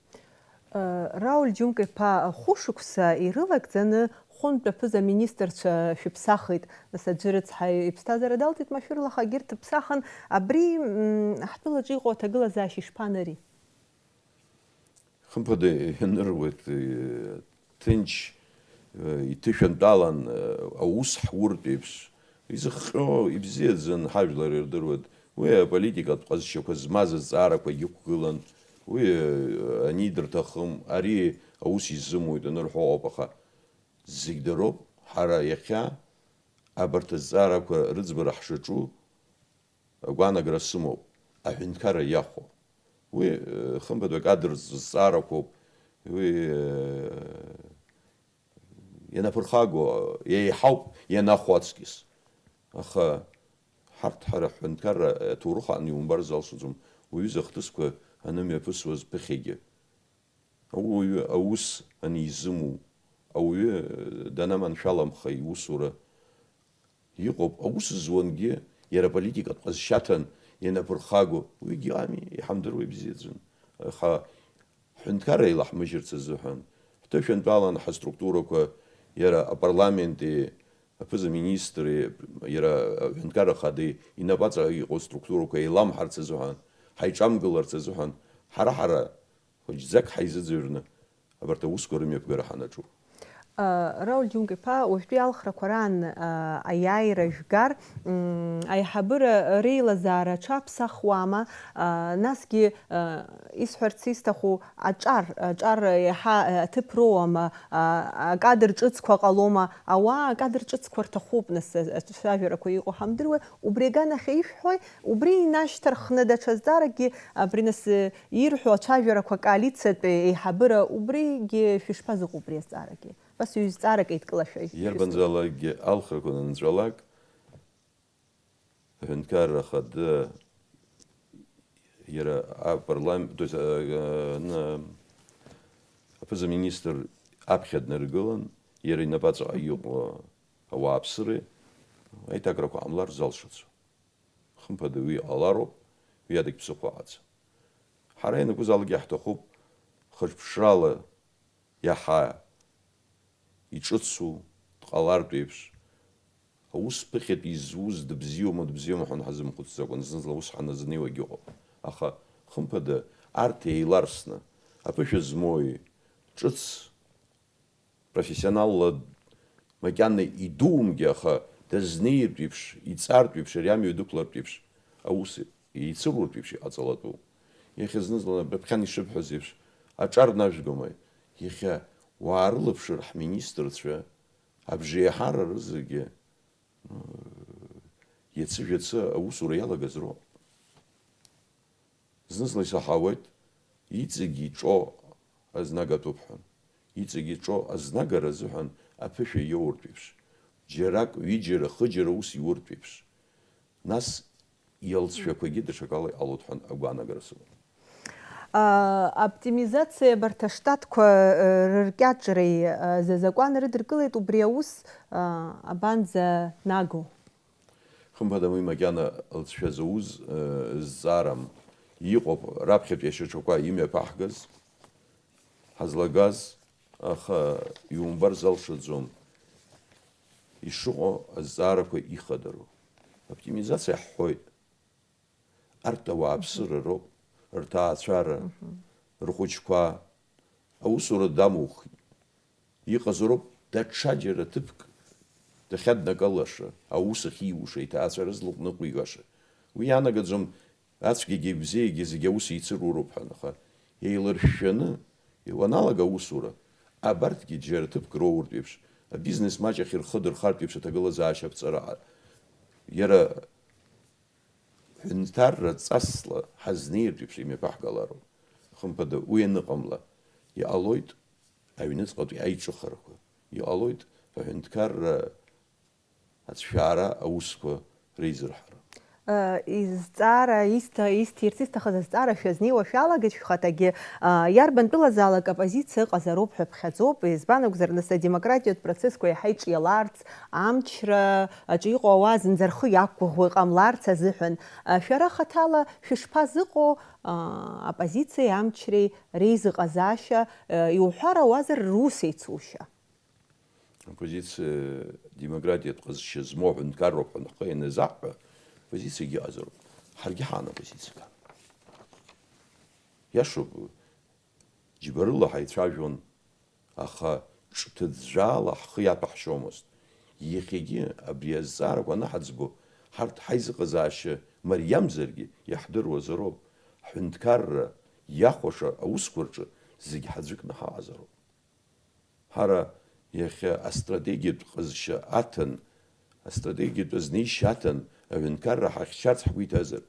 Рауль Џьумка-иԥа, хәышықәса ирылагӡаны хәынтә аԥыза-министрцәа шәыԥсахит. Нас аӡәы рыцҳа иԥсҭазаара далҵит машәырла, аха егьырҭ ԥсахын. Абри, м, ҳтәылаҿы иҟоу аҭагылазаашьа ишԥанари? Хымԥада, ианыруеит, э, ҭынч, э, иҭышәантәалан, э, аус ҳуртә еиԥш. Изыхҟьо ибзиаӡаны ҳажәлар ирдыруеит. Уи аполитикатә ҟазшьақәа змаз азҵаарақәа иқәгылан. Уи, э, анидырҭахым, ари аус изымуит анырҳәо ауп, аха зегь дароуп, ҳара иахьа абарҭ азҵаарақәа рыӡбара ҳшаҿу агәаанагара сымоуп, аҳәынҭқарра иахәо. Уи, э, хымԥада, акадр зҵаарақәоуп, уи, э, ианаԥырхаго, еиҳауп ианахәо аҵкьыс. Аха ҳарҭ ҳара ҳҳәынҭқарра аҭоурых аан иумбар залшаӡом, уҩыза ахҭысқәа анымҩаԥысуаз ԥыхьагьы. Ауаҩы аус анизыму, ауаҩы данаманшәаламха иусура иҟоуп. Аус зуангьы иара аполитикатә ҟазшьаҭан ианаԥырхаго, уигьы ами, иҳамдыруа ибзиаӡаны. Аха ҳҳәынҭқарра еилаҳмыжьырц азыҳәан, ҳҭышәантәалан ҳаструктурақәа, иара апарламенти, аԥыза-министри, иара аҳәынҭқарра Ахадеи инапаҵаҟа иҟоу аструктурақәа еиламҳарц азыҳәан, ҳаиҿамгыларц азыҳәан, ҳара-ҳара хәыҷӡак ҳаизыӡырҩны абарҭ аусқәа рымҩаԥгара ҳанаҿуп. Рауль Џьумка-иԥа, уажәтәи алхрақәа раан, а, аиааира жәгар, м, аиҳабыра реилазаара аҽаԥсахуама? А, насгьы, а, исҳәарц исҭаху, аҿар, аҿар иаҳа, а, аҭыԥ роуама? А, акадр ҿыцқәа ҟалома? Ауаа акадр ҿыцқәа рҭахуп, нас, а, ацәажәарақәа иҟоу ҳамдыруеи. Убри аганахьа ишәҳәои? Убри инашьҭарххны даҽа зҵааракгьы, абри нас, э, ирҳәо ацәажәарақәа акоалициатә еиҳабыра, убригьы шәышԥазыҟоу убри азҵаарагьы? Абас ҩ-зҵаарак еидкылашәа ишәысҭоит. Иарбанзаалакгьы алхрақәа анынҵәалак, аҳәынҭқарра Ахада иара апарламент, то есть, э, э, ны-, аԥыза-министр аԥхьа днаргылан, иара инапаҵаҟа иҟоу ауааԥсыреи аиҭакрақәа ҟамлар залшаӡом. Хымԥада, уи иҟалароуп, уи адагь ԥсыхәа ыҟаӡам. Ҳара ианакәызаалакгьы ҳҭахуп хыҿԥшрала иаҳа иҿыцу дҟалартә еиԥш, аус ԥыхьатәи изуз дыбзиоума, дыбзиоума ҳәа ҳазымхәыцӡакәан, зны-зынла ус ҳаназнеиуагь ыҟоуп. Аха, хымԥада, арҭ еиларсны, аԥышәа змоуи, ҿыц, профессионалла макьана идуумгьы, аха дазнеиртә еиԥш, иҵартә еиԥш, ари амҩа дықәлартә еиԥш, аус еицыруртә еиԥш иҟаҵалатәуп. Иахьа зны-зынла, быԥхьан ишыбҳәаз еиԥш, аҿар нажәгома? Иахьа уаарылаԥшыр, ҳминистрцәа абжеиҳара рызегьы, м, иацы-жәацы аусура иалагаз роуп. Зны-зынла исаҳауеит, иҵегь иҿоу азнагатәуп ҳәа. Иҵегь иҿоу азнагара азыҳәан аԥышәа иоуртә еиԥш, џьарак, ҩыџьара, хыџьара ус иуртә еиԥш. Нас иалҵшәақәагьы даҽакала иҟалоит ҳәа агәаанагара сымоуп. А, Оптимизациа абарҭ аштатқәа, э, рыркьаҿреи, э, зазакәан рыдыркылеит, убри аус, а, абанӡанаго? Хымԥада, уи макьана алҵшәа зауз, э, зҵаарам. Иҟоуп, раԥхьатәи ашьаҿақәа имҩаԥаҳгаз, ҳазлагаз, аха иумбар залшаӡом. Ишыҟоу азҵаарақәа ихадароу. Оптимизациа ҳҳәоит. Арҭ ауааԥсыра роуп, рҭаацәара, рхәыҷқәа, аусура дамухит. Иҟазароуп даҽаџьара ҭыԥк дахьаднагалаша, аус ахьиуша, иҭаацәара злаҟәныҟәигаша. Уи иаанагаӡом ацәгьагьы ибзиагьы зегьы аус еицыруроуп ҳәа, аха еиларшәшәаны уаналага аусура, абарҭгьы џьара ҭыԥк роуртә еиԥш, абизнес маҷ ахь рхы дырхартә еиԥш аҭагылазаашьа аԥҵара, иара ҳәынҭарра ҵасла ҳазнеиртә еиԥш имҩаԥаҳгалароуп. Хымԥада, уи аныҟамла, иҟалоит аҩныҵҟатәи аиҿыхарақәа, иҟалоит аҳәынҭқарра ацәшәаара аусқәа реизырҳара. Э, изҵаара, исҭа-, исҭирц исҭахыз азҵаара шәазнеиуа шәалагеит шәхаҭагьы, а, иарбан тәылазаалак оппозициа ыҟазароуп ҳәа ԥхьаӡоуп, избан акәзар, нас адемократиатә процессқәа иаҳа иҿиаларц, амчра аҿы иҟоу ауаа зынӡа рхы иақәгәыӷуа иҟамларц азыҳәан, а, шәара хаҭала шәышԥазыҟоу, а, оппозициеи амчреи реизыҟазаашьа, а, иуҳәар ауазар, рус еицушьа? Оппозициа демократиатә ҟазшьа змоу аҳәынҭқарроуп ҳәа ҳхы ианазаҳҳәа, оппозициагьы ыҟазароуп. Ҳаргьы ҳаан оппозициак. Иашоуп, џьбарыла ҳаицәажәон, аха ҿҭыӡәӡәаала ҳхы иаҭәаҳшьомызт. Иахьагьы абри азҵаарақәа анаҳаӡбо, ҳарҭ ҳаизыҟазаашьа мариамзаргьы иаҳдыруазароуп, ҳҳәынҭқарра иахәаша аусқәа рҿы зегь ҳаӡәыкны ҳаҟазароуп. Ҳара иахьа астратегиатә ҟазшьа аҭан, астратегиатә азнеишьа аҭан, аҳәынҭқарра ҳахьчарц ҳгәы иҭазар,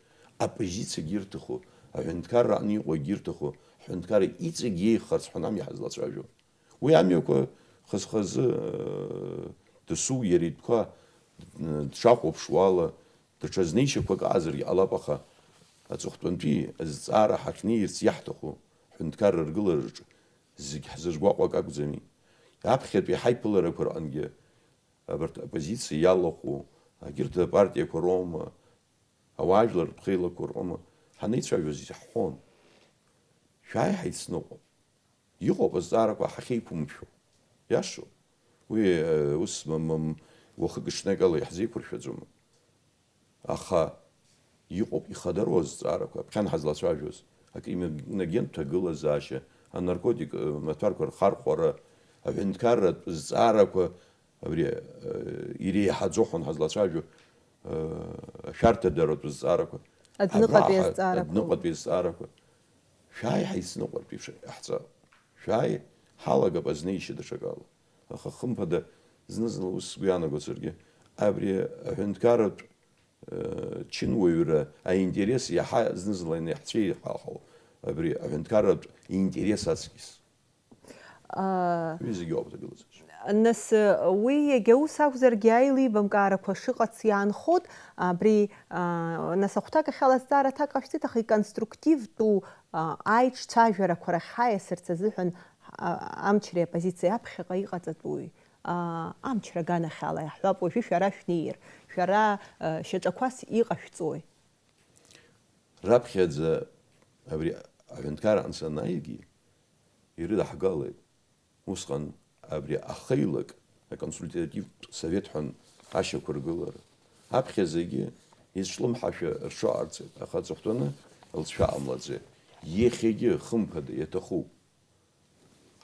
аоппозициагьы ирҭаху, аҳәынҭқарра аҟны иҟоугьы ирҭаху, ҳҳәынҭқарра иҵегь иеиӷьхарц ҳәа ами ҳазлацәажәо. Уи амҩақәа хаз-хазы, э, дасу иара итәқәа, э, дшахәаԥшуала, даҽа знеишьақәак аҟазаргьы ҟалап, аха аҵыхәтәантәи азҵаара ҳахьнеирц иаҳҭаху ҳҳәынҭқарра аргылараҿы зегь ҳзызгәаҟуа акы акәӡами? Аԥхьатәи ҳаиԥыларақәа рҟынгьы абарҭ аоппозициа иалахәу, егьырҭ апартиақәа роума, ауаажәларратә хеилақәа рҟыма ҳанеицәажәоз иаҳҳәон, шәааи ҳаицныҟәап. Иҟоуп азҵаарақәа ҳахьеиқәымшәо. Иашоуп. Уи, э, ус м-, м-, уахык-ҽнакала иаҳзеиқәыршәаӡом. Аха иҟоуп ихадароу азҵаарақәа, аԥхьан ҳазлацәажәоз, акриминогентә ҭагылазаашьа, анаркотик, э, маҭәарқәа рхархәара, аҳәынҭқарратә зҵаарақәа, абри, э, иреиҳаӡоу ҳәа ҳазлацәажәо, э, ашәарҭадаратә зҵаарақәа, Адәныҟатәи абра ҳа-, азҵаарақәа. Адәныҟатәи азҵаарақәа. Шәааи ҳаицныҟәартә еиԥш иҟаҳҵап. Шәааи, ҳалагап азнеишьа даҽакала. Аха, хымԥада, зны-зынла ус сгәы иаанаго саргьы, абри аҳәынҭқарратә, э, чынуаҩра аинтерес иаҳа зны-зынла иаҳцәеиҳахо абри аҳәынҭқарратә интерес аҵкьыс. Аа. Уи зегьы ауп аҭагылазаашьа. Нас, уи иагьа ус акәзаргьы, аилибамкаарақәа шыҟац иаанхоит, абри, аа, нас ахәҭак ахьала азҵаара аҭак ҟашәҵеит, аха иконструктивтәу, аа, аиҿцәажәарақәа рахь ҳаиасырц азыҳәан, аа, амчреи аоппозициеи аԥхьаҟа иҟаҵатәуи, аа, амчра аганахьала иаҳҳәап, уажәы шәара шәнеир, шәара, аа, шьаҿақәас иҟашәҵои? Раԥхьаӡа абри аҳәынҭқарраҟны санааигьы ирыдаҳгалеит. Усҟан абри ахеилак, аконсультативтә совет ҳәа ашьақәыргылара. Аԥхьа зегьы изҿлымҳашәа рҽаҟарҵеит, аха аҵыхәтәаны лҵшәа ҟамлаӡеит. Иахьагьы, хымԥада, иаҭахуп.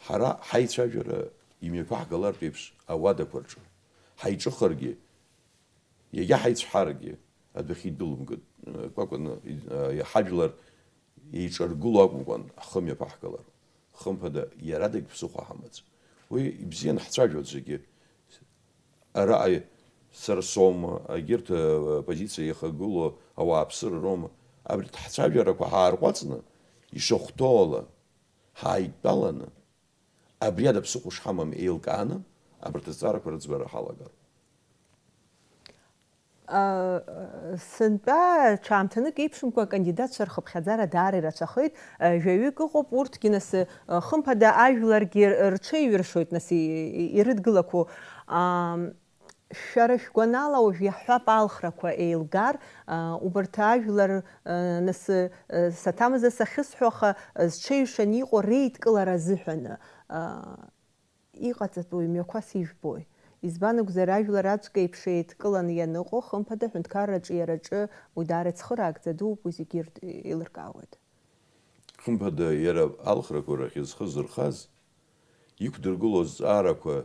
Ҳара ҳаицәажәара имҩаԥаҳгалартә еиԥш ауадақәа рҿы ҳаиҿыхаргьы, егьа ҳаицәҳаргьы, адәахьы идәылымгатә, э, кәакәаны, э, ҳажәлар еиҿаргыло акәымкәан, ҳхы мҩаԥаҳгалар. Хымԥада, иаралагь ԥсыхәа ҳамаӡам. Уи ибзиан ҳцәажәоит зегьы. Араҟа сара соума, егьырҭ, э, оппозициа иахагылоу ауааԥсыра роума, абри ҳцәажәарақәа ҳаарҟәаҵны, ишахәҭоу ала, ҳааидтәаланы, абри ада ԥсыхәа шҳамам еилкааны, абарҭ азҵаарақәа рыӡбара ҳалагар. А, сынтәа ҽаамҭанык еиԥшымкәа акандидатцәа рхыԥхьаӡара даара ирацәахеит. А, жәаҩык ыҟоуп, урҭгьы нас, а, хымԥада ажәларгьы рҽеиҩыршоит, нас и-, и-, ирыдгылақәоу. А, шәара шәгәанала уажә иаҳҳәап алхрақәа еилгар, а, убарҭ ажәлар, а, нас, а, саҭамза сахьысҳәо, аха, а, зҽеиҩшаны иҟоу реидкылара азыҳәаны, а, иҟаҵатәу имҩақәас ижәбои? Избан акәзар, ажәлар аӡәк еиԥш еидкыланы ианыҟоу, хымԥада, аҳәынҭқарраҿы иара аҿы уи даара ицхыраагӡа дууп, уи зегьы ирд-, еилыркаауеит. Хымԥада, иара алхрақәа рахь зхы зырхаз, иқәдыргылоу азҵаарақәа,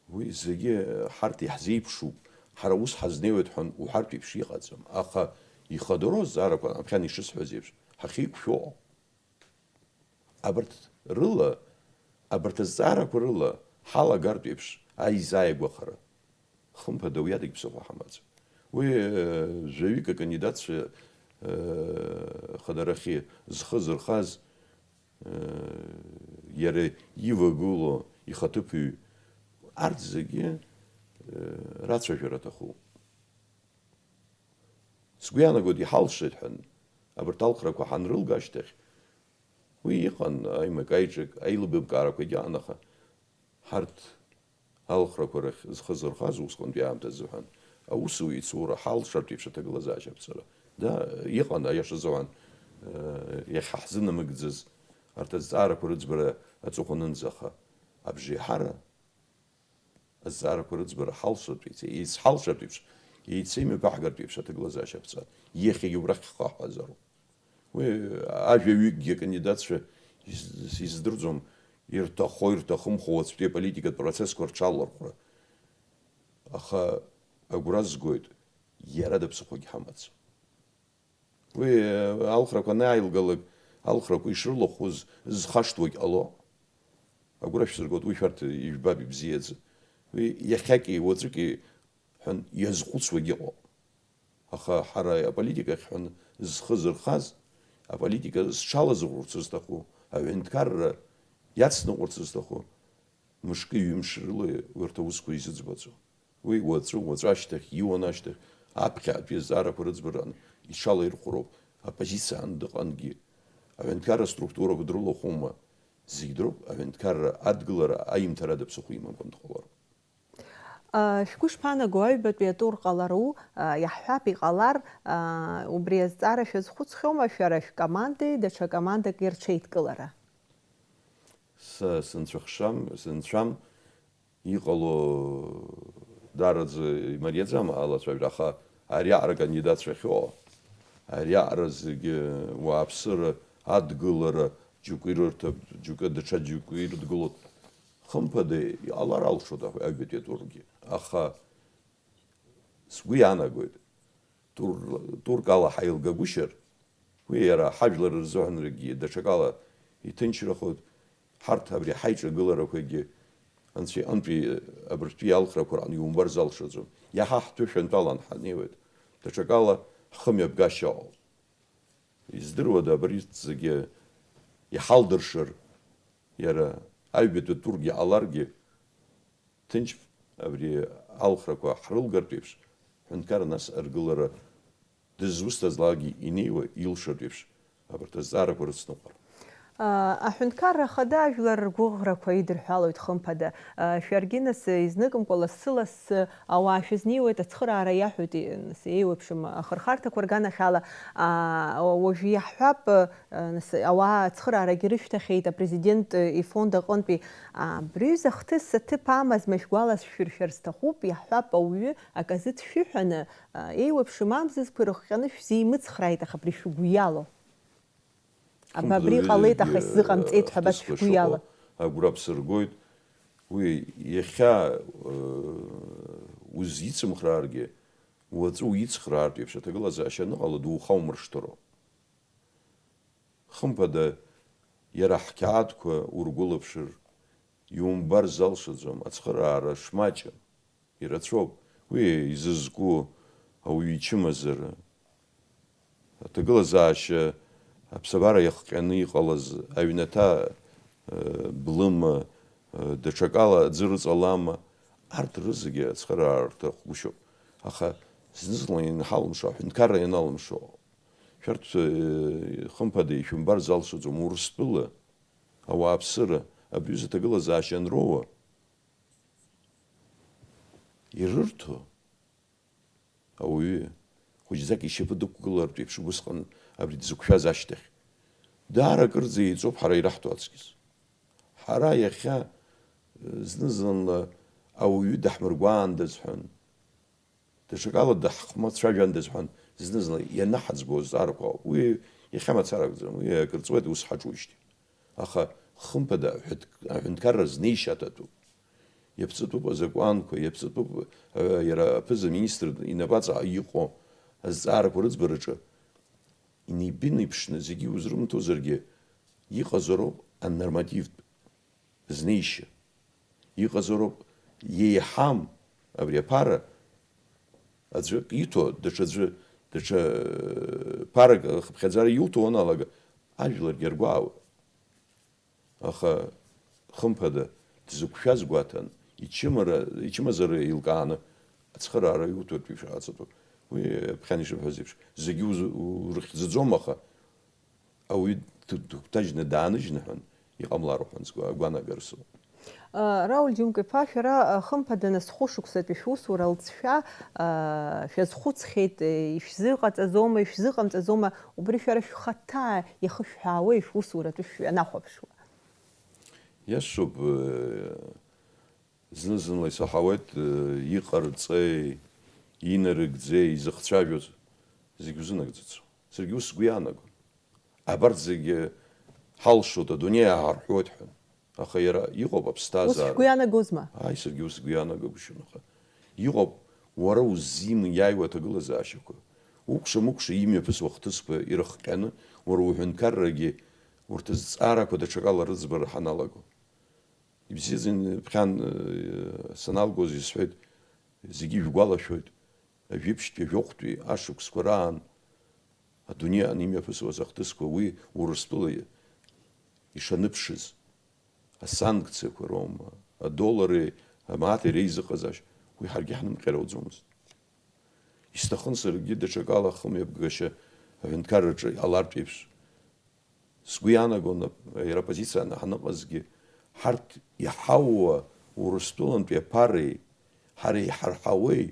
уи зегьы ҳарҭ иаҳзеиԥшуп, ҳара ус ҳазнеиуеит ҳәа уҳәартә еиԥш иҟаӡам, аха ихадароу азҵаарақәа, аԥхьан ишысҳәаз еиԥш, ҳахьеиқәшәо ыҟоуп. Абарҭ рыла, абарҭ азҵаарақәа рыла ҳалагартә еиԥш аизааигәахара. Хымԥада, уи адагь ԥсыхәа ҳамаӡам. Уи, э, жәаҩык акандидатцәа, э, хадарахьы зхы зырхаз, э, иара ивагылоу ихаҭыԥҩы, арҭ зегьы, э, рацәажәара аҭахуп. Сгәы иаанагоит, иҳалшеит ҳәа, абарҭ алхрақәа ҳанрылга ашьҭахь, уи иҟан аимак-аиҿак, аилыбамкаарақәагьы аан, аха ҳарҭ алхрақәа рахь зхы зырхаз усҟантәи аамҭазы ҳәа, аусуҩ ицура ҳалшартә еиԥш аҭагылазаашьа аԥҵара. Да, иҟан, аиаша азыҳәан, э, иахьа ҳзынамыгӡаз арҭ азҵаарақәа рыӡбара аҵыхәанынӡа, аха абжеиҳара азҵаарақәа рыӡбара ҳалшартә еиԥш, еицҳалшартә еиԥш, еицеимҩаԥаҳгартә еиԥш аҭагылазаашьа аԥҵа, иахьагьы убрахь ҳхаҳәазароуп. Уи ажәаҩыкгьы акандидатцәа из-, издырӡом, ирҭахо, ирҭахымхо уаҵәтәи аполитикатә процессқәа рҽалархәра. Аха агәра згоит, иара даԥсыхәагь ҳамаӡам. Уи, э, алхрақәа анааилгалак, алхрақәа ишрылахәыз зхашҭуагь ҟало. Агәра шәсыргоит, уи шәарҭ ижәбап ибзиаӡа. Уи иахьаки уаҵәыки ҳәан иазхәыцуагь ыҟоуп. Аха ҳара аполитикахь ҳәан зхы зырхаз, аполитика зҽалазыӷәӷәарц зҭаху, аҳәынҭқарра иацныҟәарц зҭаху, мышки ҩымш рыла урҭ аусқәа изыӡбаӡом. Уи уаҵәы, уаҵәы ашьҭахь, иуан ашьҭахь, аԥхьаатәи азҵаарақәа рыӡбаран иҽалаирхәроуп, оппозициан дыҟангьы. Аҳәынҭқарра структурақәа дрылахәума? Зегь дроуп, аҳәынҭқарра адгылара аимҭарада ԥсыхәа имамкәан дҟалароуп. А, шәгәы шԥаанаго, аҩбатәи атур ҟалару? А, иаҳҳәап, иҟалар, а, убри азҵаара шәазхәыцхьоума шәара шәкомандеи даҽа командак ирҽеидкылара? Са сынцәахшам, сынцәам, иҟало даараӡа имариаӡам алацәажәара, аха ариаҟара акандидатцәа ахьыҟоу, ариаҟара зегьы уааԥсыра адгылара џьоукы ирырҭап, џьоукы даҽа џьоукы ирыдгылоит. Хымԥада, иҟалар алшоит аҩбатәи атургьы, аха сгәы иаанагоит, тур-, турк ала ҳаилгагәышьар, уи иара ҳажәлар рзыҳәанрагьы даҽакала иҭынчрахоит, ҳарҭ абри ҳаиҿагыларақәагьы анцәа иҟынтәи абыржәтәи алхрақәа раҟны иумбар залшаӡом. Иаҳа ҳҭәы шәантәалан ҳанеиуеит, даҽакала ҳхымҩаԥгашьа ыҟоуп. Издыруада, абарҭ зегьы иҳалдыршар, иара аҩбатәи атургьы ҟаларгьы, ҭынч абри алхрақәа ҳрылгартә еиԥш, ҳәынҭқарра нас аргылара дызусҭазлакгьы инеиуа илшартә еиԥш, абарҭ азҵаарақәа рыцныҟәар. Аҳәынҭқарра Ахада ажәлар ргәыӷрақәа идырҳәалоит, хымԥада. Шәаргьы, нас, изныкымкәа лассы-лассы ауаа шәызнеиуеит, ацхыраара иаҳәоит, нас, еиуеиԥшым ахырхарҭақәа рганахьала. Уажәы иаҳҳәап, нас, ауаа ацхыраарагьы рышьҭахьеит апрезидент ифонд аҟынтәи. Абри аҩыза ахҭыс аҭыԥ амазма шәгәаласшәыршәар сҭахуп, иаҳҳәап, ауаҩы аказы дшәыҳәаны, еиуеиԥшым амзызқәа ирыхҟьаны шәзеимыцхрааит, аха абри шәгәы иалоу? Аба, абри ҟалеит, аха исзыҟамҵеит ҳәа абас шәгәы иалоу? Агәра бсыргоит. Уи иахьа, э, узицымхрааргьы, уаҵәы уицхраартә еиԥш аҭагылазаашьа аныҟала, духаумыршҭыроуп. Хымԥада, иара ҳқьаадқәа ургәылаԥшыр, иумбар залшаӡом, ацхыраара шмаҷым. Ирацәоуп уи изызку ауаҩы ичымазара. Аҭагылазаашьа аԥсабара иахҟьаны иҟалаз аҩнаҭа, э, блыма, э, даҽакала аӡы рыҵалама, арҭ рызегьы ацхыраара рҭахгәышьоуп. Аха зны-зынла ианҳалымшо, аҳәынҭқарра ианалымшо, шәарҭ, э, хымԥада, ишәымбар залшаӡом, Урыстәыла ауааԥсыра абри аҩыза аҭагылазаашьа анроуа, ирырҭо ауаҩы хәыҷӡак ишьапы дықәгылартә еиԥш, убысҟан абри дзықәшәаз ашьҭахь, даара акырӡа еиҵоуп ҳара ираҳҭо аҵкьыс. Ҳара иахьа, э, зны-зынла ауаҩы даҳмыргәаандаз ҳәан, даҽакала даҳхәмацәажәандаз ҳәан зны-зынла ианаҳаӡбо азҵаарақәа, уи иахьа мацара акәӡам, уи акыр ҵуеит, ус ҳаҿуижьҭеи. Аха, хымԥада, аҳәынҭ-, аҳәынҭқарра знеишьа аҭатәуп. Иаԥҵатәуп азакәанқәа, иаԥҵатәуп, э, иара аԥыза-министр инапаҵаҟа иҟоу азҵаарақәа рыӡбараҿы инеибынеиԥшны зегьы узрымҭозаргьы, иҟазароуп аннормативтә знеишьа. Иҟазароуп, еиҳам абри аԥара аӡәы иҭо, даҽаӡәы, даҽа, э, ԥарак ахыԥхьаӡара иуҭо уаналага, ажәларгьы аргәаауеит. Аха, хымԥада, дзықәшәаз гәаҭан, ичымара, ичымазара еилкааны ацхыраара иуҭартә еиԥш аҵатәуп. Уи, ԥхьан ишыбҳәаз еиԥш, зегьы уз-, урыхьӡаӡом, аха ауаҩы д-, дыгәҭажьны дааныжьны ҳәан иҟамлар ҳәа сгәы-, агәаанагара сымоуп. Рауль Џьумка-иԥа, шәара, хымԥада, нас, хәышықәсатәи шәусура алҵшәа шәазхәыцхьеит, ишәзыҟаҵаӡома, ишәзыҟамҵаӡома, убри шәара шәхаҭа иахышәҳәаауеи шәусуратәы шәанахәаԥшуа? Иашоуп, зны-зынла исаҳауеит, иҟарҵеи, инарыгӡеи, изыхцәажәоз зегь узынагӡаӡом. Саргьы ус сгәы иаанагон. Абарҭ зегьы ҳалшоит, адунеи ааҳарҳәуеит ҳәа. Аха иара иҟоуп аԥсҭазаара. Ус шәгәы иаанагозма? Ааи, саргьы ус сгәы иаанагагәышьон, аха иҟоуп уара уззимиааиуа аҭагылазаашьақәа. Укәша-мыкәша имҩаԥысуа ахҭысқәа ирыхҟьаны, уара уҳәынҭқаррагьы урҭ азҵаарақәа даҽакала рыӡбара ҳаналаго. Ибзиаӡаны ԥхьан, э, саналгоз исҳәеит, зегьы ижәгәалашәоит, ажәибжьтәи, ажәохәтәи ашықәсқәа раан адунеи аҟны имҩаԥысуаз ахҭысқәа уи Урыстәыла ишаныԥшыз, асанкциақәа роума, адоллари амааҭи реизыҟазаашьа, уи ҳаргьы ҳнымҟьар ауӡомызт. Исҭахын саргьы даҽакала ахымҩаԥгашьа аҳәынҭқарраҿы иҟалартә еиԥш. Сгәы иаанагон, иара оппозициа ҳаныҟазгьы, ҳарҭ иҳауа Урыстәылантәи аԥареи ҳареи иҳарҳауеи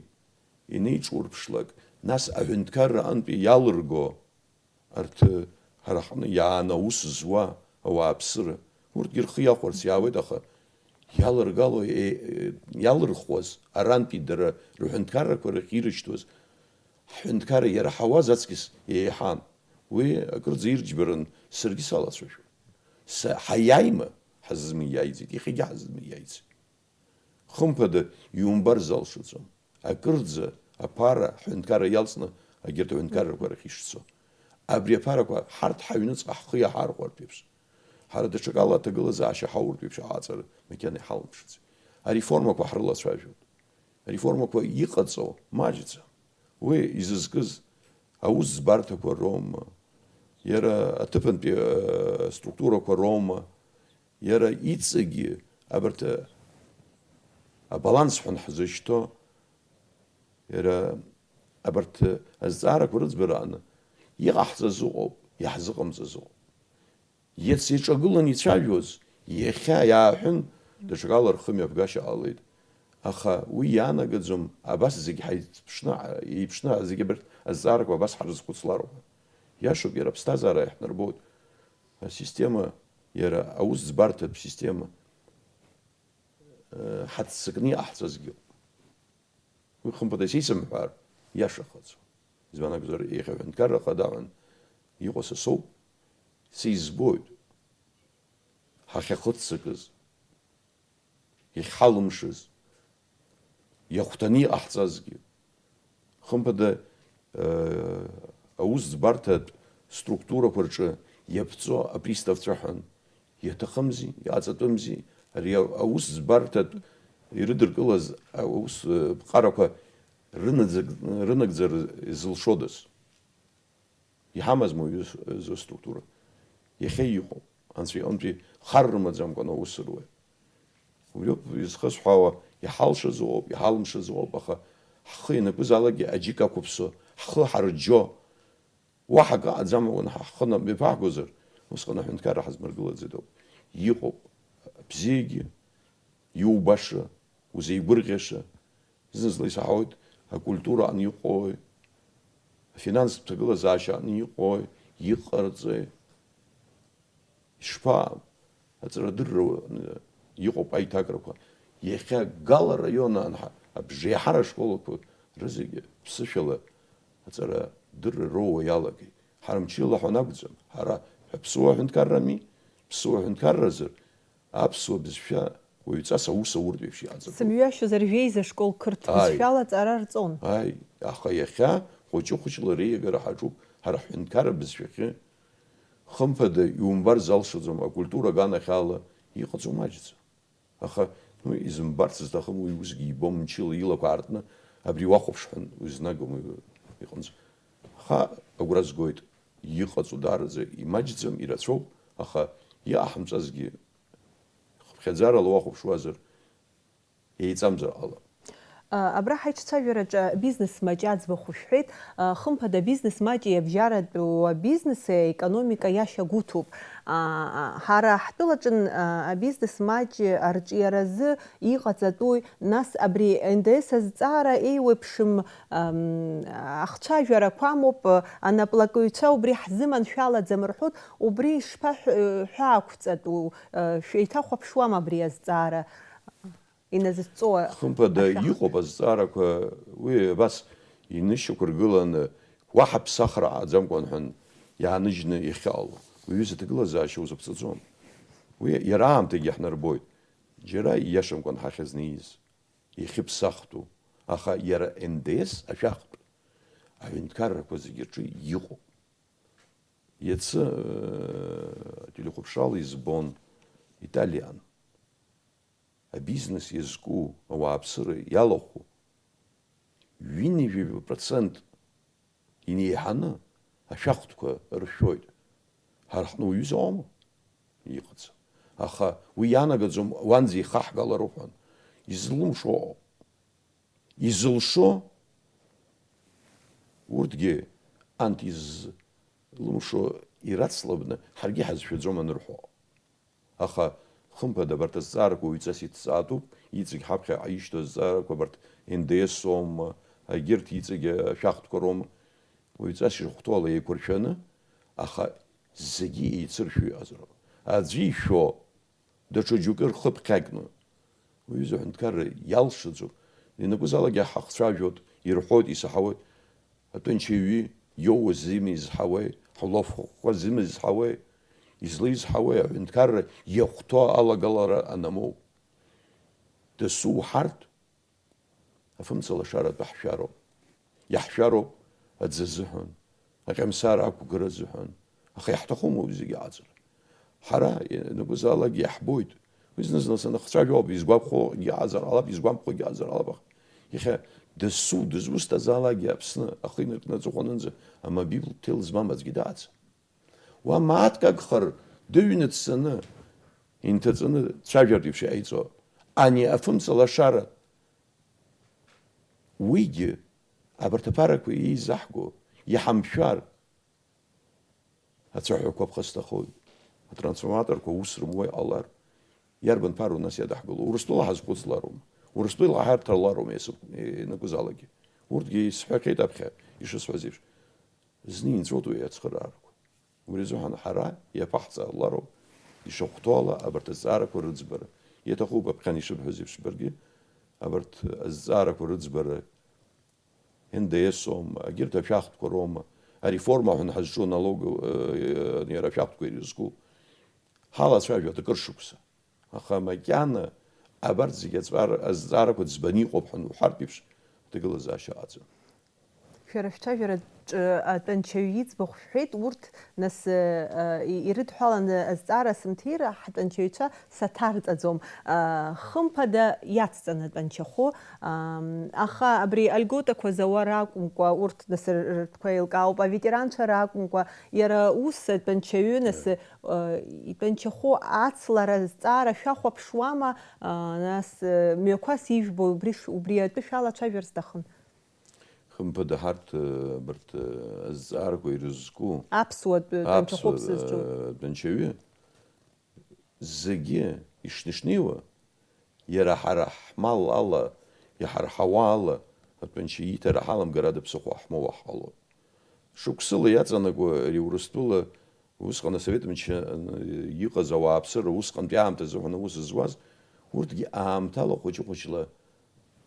инеиҿурԥшлак, нас аҳәынҭқарра аҟынтәи иалырго арҭ ҳара ҳҟны иаанаус зуа ауааԥсыра, урҭгьы рхы иахәарц иаауеит, аха иалыргало, е-, е-, иалырхуаз арантәи дара рҳәынҭқаррақәа рахь ирышьҭуаз ҳҳәынҭқарра иара ҳауаз аҵкьыс еиҳан. Уи акырӡа ирџьбаран саргьы салацәажәон. Са-, ҳаиааима ҳазмиааиӡеит, иахьагьы ҳазмиааиӡеит. Хымԥада, иумбар залшаӡом. Акырӡа аԥара ҳҳәынҭқарра иалҵны, егьырҭ аҳәынҭқаррақәа рахь ишцо. Абри аԥарақәа ҳарҭ ҳаҩныҵҟа ҳхы иаҳархәартә еиԥш, ҳара даҽакала аҭагылазаашьа ҳауртә еиԥш аҟаҵара макьана иҳалымԥшӡеит. Ареформақәа ҳрылацәажәоит. Ареформақәа иҟаҵоу маҷӡам. Уи изызкыз аусӡбарҭақәа роума, иара аҭыԥантәи, э, структурақәа роума, иара иҵегьы абарҭ, э, абаланс ҳәа ҳзышьҭоу, иара абарҭ, э, азҵаарақәа рыӡбарааны иҟаҳҵаз ыҟоуп, иаҳзыҟамҵаз ыҟоуп. Иац иҿагыланы ицәажәоз, иахьа иааҳәын, даҽакала рхымҩаԥгашьа ҟалеит. Аха уи иаанагаӡом, абас зегь ҳаиԥшны, еиԥшны зегь абарҭ азҵаарақәа абас ҳрызхәыцлароуп ҳәа. Иашоуп, иара аԥсҭазаара иаҳнарбоит. Асистема, иара аус ӡбарҭатә система, э, ҳаццакны иҟаҳҵазгьы. Уи хымԥада исеицымҳәаар, иашахаӡом. Избан акәзар, иахьа аҳәынҭқарра ахада ҳәа иҟоу са соуп, сизбоит. Ҳахьахыццакыз, иахьҳалымшаз, иахәҭаны иҟаҳҵазгьы. Хымԥада, э, аус ӡбарҭатә структурақәа рҿы иаԥҵо априставцәа ҳәан, иаҭахымзи, иаҵатәымзи, ари аус ӡбарҭатә ирыдыркылаз аус, э, ԥҟарақәа рынаӡак-, рынагӡара зылшодаз? Иҳамазма уаҩы зы структура? Иахьа иҟоуп. Анцәа иҟынтәи хар рымаӡамкәан аус руеит. Убриоуп изхысҳәаауа, иҳалшаз ыҟоуп, иҳалымшаз ыҟоуп, аха ҳхы ианакәызаалакгьы аџьыка ақәыԥсо, ҳхы ҳарџьо, уаҳа акы аӡам, уанаҳа ҳхы нап мҩаԥаҳгозар, усҟан аҳәынҭқарра ҳазмыргылаӡеит ауп. Иҟоуп абзиагьы, иубаша, узеигәырӷьаша, зны-зынла исаҳауеит, акультура аҟны иҟои, афинанстә ҭагылазаашьа аҟны иҟои, иҟарҵеи? Ишԥа, аҵарадырра иҟоуп аиҭакрақәа. Иахьа Гала араион анҳа-, абжеиҳара ашколақәа рызегьы ԥсышәала аҵарадырра роуа иалагеит. Ҳара мчыла ҳәа акәӡам, ҳара аԥсуа ҳәынҭқаррами, ԥсуа ҳәынҭқарразар, аԥсуа бызшәа уаҩҵас аус ауртә еиԥш иҟаҵатәуп. Сымҩашьозар, жәеиза школ қырҭ Ааи. Бызшәала аҵара рҵон. Ааи, аха иахьа хәыҷы-хәыҷла реиагара ҳаҿуп ҳара ҳҳәынҭқарра бызшәахьы. Хымԥада, иумбар залшаӡом, акультура аганахьала иҟаҵоу маҷӡам. Аха, ну, изымбарц зҭахым уи усгьы ибом, мчыла илақәа аартны, абри уахәаԥш ҳәа узнагом уи иҟынӡа. Аха агәра згоит, иҟаҵоу даараӡа имаҷӡам, ирацәоуп, аха иҟаҳамҵазгьы хыԥхьаӡарала уахәаԥшуазар, еиҵамзар ҟалап. А, абра ҳаиҿцәажәараҿы абизнес маҷ аӡбахә шәҳәеит. А, хымԥада, абизнес маҷи абжьаратәу абизнеси аекономика иашьа гәыҭуп. А, а, ҳара ҳтәылаҿын, а, абизнес маҷ арҿиаразы иҟаҵатәуи, нас абри Н Д С азҵаара еиуеиԥшым, ам, ахцәажәарақәа амоуп, анаплакыҩцәа убри ҳзыманшәалаӡам рҳәоит, убри ишԥаҳәа-, ҳәаақәҵатәу, а, шәеиҭахәаԥшуама абри азҵаара? Иназыҵҵуа Хымԥада, ашәах. Иҟоуп азҵаарақәа, уи абас инышьақәыргыланы, уаҳа ԥсахра ааӡамкәан ҳәа иааныжьны иахьыҟало. Уаҩы зыҭагылазаашьа узыԥҵәаӡом. Уи иара аамҭагьы иаҳнарбоит. Џьара ииашамкәан ҳахьазнеиз, иахьыԥсахтәу, аха иара Н Д С ашәахтә аҳәынҭқаррақәа зегьы рҿы иҟоуп. Иацы, э, ателехәаԥшрала избон Италиан. Абизнес иазку, ауааԥсыра иалахәу, ҩынҩажәаба процент инеиҳаны ашәахтәқәа ршәоит. Ҳара ҳҟны уаҩы зауама? Иҟаӡам. Аха уи ианагаӡом, уанӡа ихаҳгалароуп ҳәа. Излымшо ыҟоуп. Изылшо, урҭгьы анҭ излымшо ирацлабны, ҳаргьы ҳазшәаӡом анырҳәо. Аха, хымԥада, абарҭ азҵаарақәа уаҩҵас иҭҵаатәуп, иҵегь ҳаԥхьаҟа ишьҭоу азҵаарақәа абарҭ Н Д С оума, егьырҭ иҵегь ашәахтәқәа роума, уаҩҵас ишахәҭоу ала еиқәыршәаны, аха зегьы еицыршәо иҟазароуп. Аӡәы ишәо, даҽа џьоукы рхы ԥхьакны. Уаҩыза аҳәынҭқарра иалшаӡом. Ианакәызаалакгьы ҳахцәажәоит, ирҳәоит, исаҳауеит. Атәанча иҩы иоуа зимеи изҳауеи, ҳлофхәа зимеи изҳауеи, излеизҳауеи, аҳәынҭқарра иахәҭоу алагалара анамоу. Дасу уҳарҭ, афымца лашаратәы ҳшәароуп. Иаҳшәароуп аӡы азыҳәан, аҟьамсар ақәгара азыҳәан. Аха иаҳҭахума уи зегьы аҟаҵара? Ҳара ианакәызаалакгьы иаҳбоит. Уи зны-зынла санахцәажәо ауп, изгәаԥхогьы аҟазар ҟалап, изгәамԥхогьы аҟазар ҟалап, аха иахьа дасу дызусҭазаалакгьы Аԥсны ахы инаркны аҵыхәанынӡа амобилтел змам аӡәгьы дааӡам. Уа мааҭк агхар, дыҩны дцаны, инҭаҵаны дцәажәартә еиԥш иҟаиҵо, ани афымца лашара, уигьы абарҭ аԥарақәа еизаҳго, иҳамшәар, ацәаҳәақәа ԥхасҭахоит. Атрансформаторқәа ус рымуа иҟалар, иарбан ԥару нас иадаҳгыло? Урыстәыла ҳазхәыцлароума? Урыстәыла ҳарҭалароума ианакәызаалакгьы? Урҭгьы исҳәахьеит аԥхьа ишысҳәаз еиԥш, зны инҵәоит уи ацхыраарақәа. Убри азыҳәан ҳара иаԥаҳҵалароуп ишахәҭоу ала абарҭ азҵаарақәа рыӡбара. Иаҭахуп аԥхьан ишыбҳәаз еиԥш баргьы, абарҭ азҵаарақәа рыӡбара Н Д С оума, егьырҭ ашәахтәқәа роума, ареформа ҳәа ҳазҿу налог, э, иара ашәахтәқәа ирызку, ҳалацәажәоит акыр шықәса. Аха макьана абарҭ зегьы аҵәар-, азҵаарақәа ӡбаны иҟоуп ҳәа уҳәартә еиԥш, аҭагылазаашьа ыҟаӡам. Шәара шәцәажәараҿы атәанчаҩ иӡбахә шәҳәеит, урҭ нас, э, э, ирыдҳәаланы азҵаара сымҭира ҳтәанчаҩцәа саҭарҵаӡом, э, хымԥада иацҵаны атәанчахәы, ам, аха абри альготақәа зауа ракәымкәа, урҭ нас р-, ртәқәа еилкаауп, аветеранцәа ракәымкәа, иара ус атәанчаҩы нас, э, итәанчахәы ацлара азҵаара шәахәаԥшуама, а, нас, э, мҩақәас ижәбо убри ш-, убри атәы шәалацәажәар сҭахын. Хымԥада, ҳарҭ, э, абарҭ, э, азҵаарақәа ирызку Аԥсуа тәы-, аԥсуа, тәанчахәы ԥсызҿу, э, тәанчаҩы зегьы ишнышнеиуа, иара ҳара ҳмал ала, иҳарҳауа ала, атәанча ииҭара ҳаламгар ада ԥсыхәа ҳмоуа ҳҟалоит. Шықәсыла иаҵанакуа ари Урыстәыла Усҟан асовет мчы иҟаз ауааԥсыра усҟантәи аамҭазы ҳәа аус зуаз, урҭгьы аамҭала хәыҷы-хәыҷла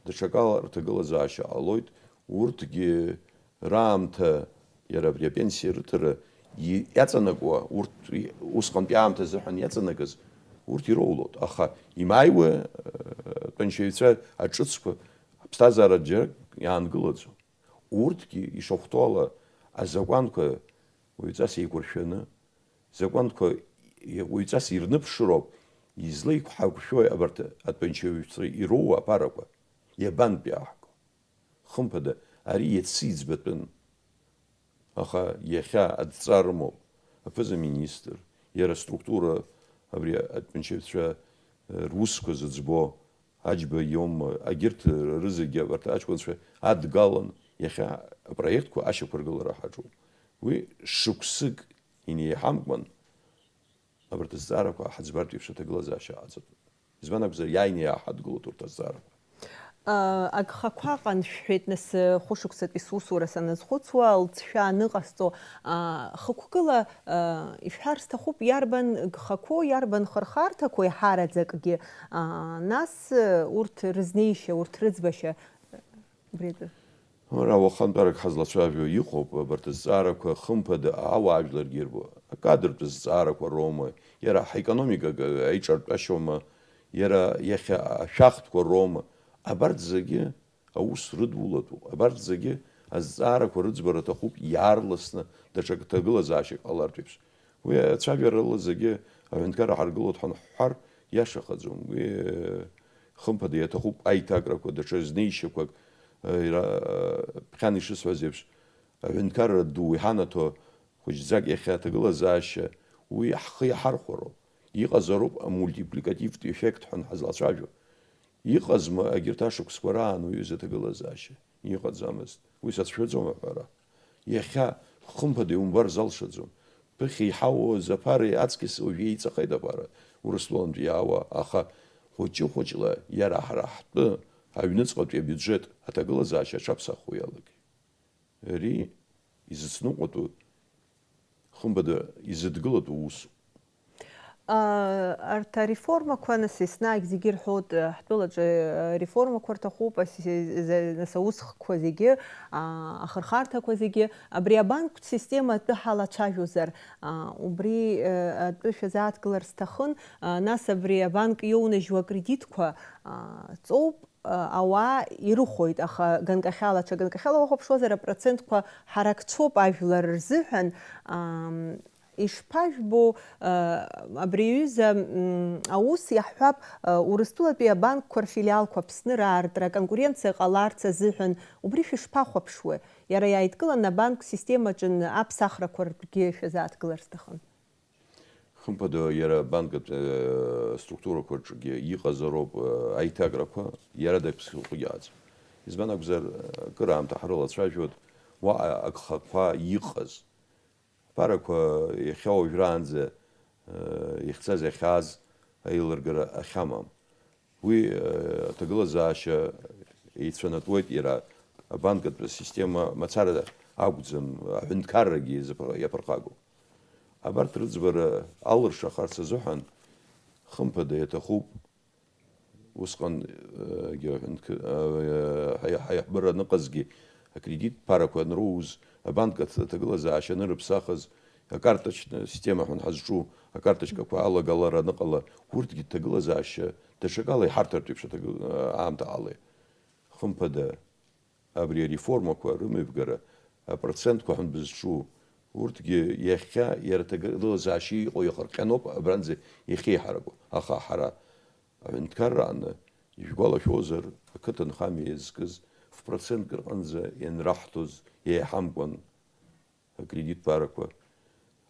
даҽакала рҭагылазаашьа ҟалоит, урҭгьы раамҭа, иара абри апенсиа рыҭара и-, иаҵанакуа, урҭ и-, усҟантәи аамҭазы ҳәа иаҵанакыз, урҭ ироулоит. Аха имааиуа, э, тәанчаҩцәа аҿыцқәа аԥсҭазаара џьарак иаангылаӡом. Урҭгьы ишахәҭоу ала азакәанқәа уаҩҵас еиқәыршәаны, закәанқәа уаҩҵас ирныԥшыроуп, излеиқәҳаршәои абарҭ атәанчаҩцәа ироуа аԥарақәа, иабантәи ааҳго? Хымԥада, ари иацы иӡбатәын. Аха иахьа адҵа рымоуп аԥыза-министр, иара аструктура, абри атәанчаҩцәа, э, русқәа зыӡбо, Аџьба иоума, егьырҭ рызегьы абарҭ аҷкәынцәа адгалан, иахьа апроектқәа ашьақәыргылара ҳаҿуп. Уи шықәсык инеиҳамкәан, абарҭ азҵаарақәа ҳаӡбартә еиԥш аҭагылазаашьа аҵатәуп. Избан акәзар, иааины иааҳадгылоит урҭ азҵаарақәа. А, агхақәа аҟан шәҳәеит, нас, хәышықәсатәи сусура саназхәыцуа, лҵшәа аныҟасҵо, а, хықәкыла, а, ишәҳәар сҭахуп, иарбан гхақәоу, иарбан хырхарҭақәоу еиҳараӡакгьы, а, нас, урҭ рызнеишьа, урҭ рыӡбашьа, убри атәы. Уара, уахантәарак ҳазлацәажәо иҟоуп, абарҭ азҵаарақәа хымԥада ауаажәларгьы ирбо, акадртә зҵаарақәа роума, иара ҳаекономика аиҿартәашьоума, иара иахьа ашәахтәқәа роума, абарҭ зегьы аус рыдулатәуп. Абарҭ зегьы азҵаарақәа рыӡбара аҭахуп иаарласны даҽа ҭагылазаашьак ҟалартә еиԥш. Уи ацәажәарала зегьы аҳәынҭқарра ҳаргылоит ҳәа анҳәар, иашахаӡом. Уи, э, хымԥада иаҭахуп аиҭакрақәа, даҽа знеишьақәак, э, ира-, э, ԥхьан ишысҳәаз еиԥш, аҳәынҭқарра ду иҳанаҭо хәыҷӡак иахьа аҭагылазаашьа, уи ҳхы иаҳархәароуп. Иҟазароуп амультипликативтә еффект ҳәа ҳазлацәажәо. Иҟазма егьырҭ ашықәсқәа раан уаҩы изы аҭагылазаашьа? Иҟаӡамызт. Уи сацәшәаӡом аҳәара. Иахьа, хымԥада, иумбар залшаӡом. Ԥыхьа иҳауоу азаԥари аҵкьыс уажә еиҵахеит аԥара, Урыстәылантә иаауа, аха хәыҷы-хәыҷла иара ҳара ҳтәы аҩныҵҟатәи абиуџьет аҭагылазаашьа аҽаԥсахуа иалагеит. Ари изыцныҟәатәу, хымԥада, изыдгылатәу усуп. А, арҭ ареформақәа, нас, еснагь зегьы ирҳәоит, а, ҳтәылаҿы, а, реформақәа рҭахуп, ас-, за-, нас, аусхкқәа зегьы, а, ахырхарҭақәа зегьы, абри абанктә система атәы ҳалацәажәозар, а, убри, а, атәы шәазааҭгылар сҭахын, а, нас абри абанк иоунажьуа акредитқәа, а, ҵоуп, а, ауаа ирыхәоит, аха ганкахьала, ҽа ганкахьала уахәаԥшуазар, апроцентқәа ҳаракцәоуп ажәлар рзыҳәан, ам, ишԥажәбо, а, абри аҩыза, м, аус иаҳҳәап, а, Урыстәылатәи абанкқәа рфилиалқәа Аԥсны раартра, аконкуренциа ҟаларц азыҳәан, убри шәышԥахәаԥшуеи? Иара иааидкыланы абанк системаҿы аԥсахрақәа ртәгьы шәазааҭгылар сҭахын. Хымԥада, иара абанкатә, э, структурақәа рҿгьы иҟазароуп, э, аиҭакрақәа, иара дагьԥсыхәагьы аӡам. Избан акәзар, э, акыраамҭа ҳрылацәажәоит уаҟа агхақәа иҟаз. Аԥарақәа иахьа уажәраанӡа, ихьӡаз иахьааз аилыргара ахьамам. Уи аҭагылазаашьа еицәанатәуеит иара абанкатә система мацара акәӡам, аҳәынҭқаррагьы иаԥырхагоуп. Абарҭ рыӡбара алыршахарц азыҳәан, хымԥада, иаҭахуп усҟангьы аҳәынҭқар, ҳаиҳабыра аныҟазгьы, акредит ԥарақәа анроуз, абанк аҭагылазаашьа анырыԥсахыз, акарточная система ҳәа ҳазҿу акарточкақәа алагалара аныҟала, урҭгьы ҭагылазаашьа даҽакала иҳарҭартә еиԥш аҭагы-, аамҭа ҟалеит. Хымԥада, абри ареформақәа рымҩаԥгара апроцентқәа ҳәа бызҿу, урҭгьы иахьа иара аҭагылазаашьа иҟоу иахырҟьаноуп абранӡа иахьеиҳараку. Аха ҳара аҳәынҭқаррааны, ижәгәалашәозар, ақыҭанхамҩа иазкыз фпроцентк рҟынӡа ианраҳҭоз еиҳамкәан акредит ԥарақәа,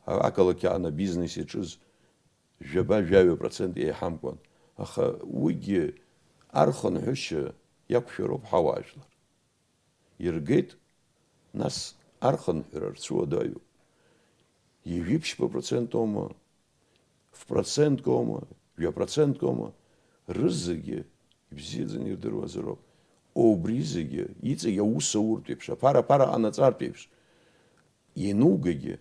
ақалақь аан абизнес иаҿыз жәаба-жәаҩа процент еиҳамкәан, аха уигьы архынҳәышьа иақәшәароуп ҳауаажәлар. Иргеит, нас архынҳәра рцәуадаҩуп. Ҩажәи ԥшьба процент аума, фпроцентк аума, жәа процентк аума, рызегьы ибзиаӡаны ирдыруазароуп. Убри зегьы иҵегь аус ауртә еиԥш, аԥара-ԥара ҟанаҵартә еиԥш, ианугагьы,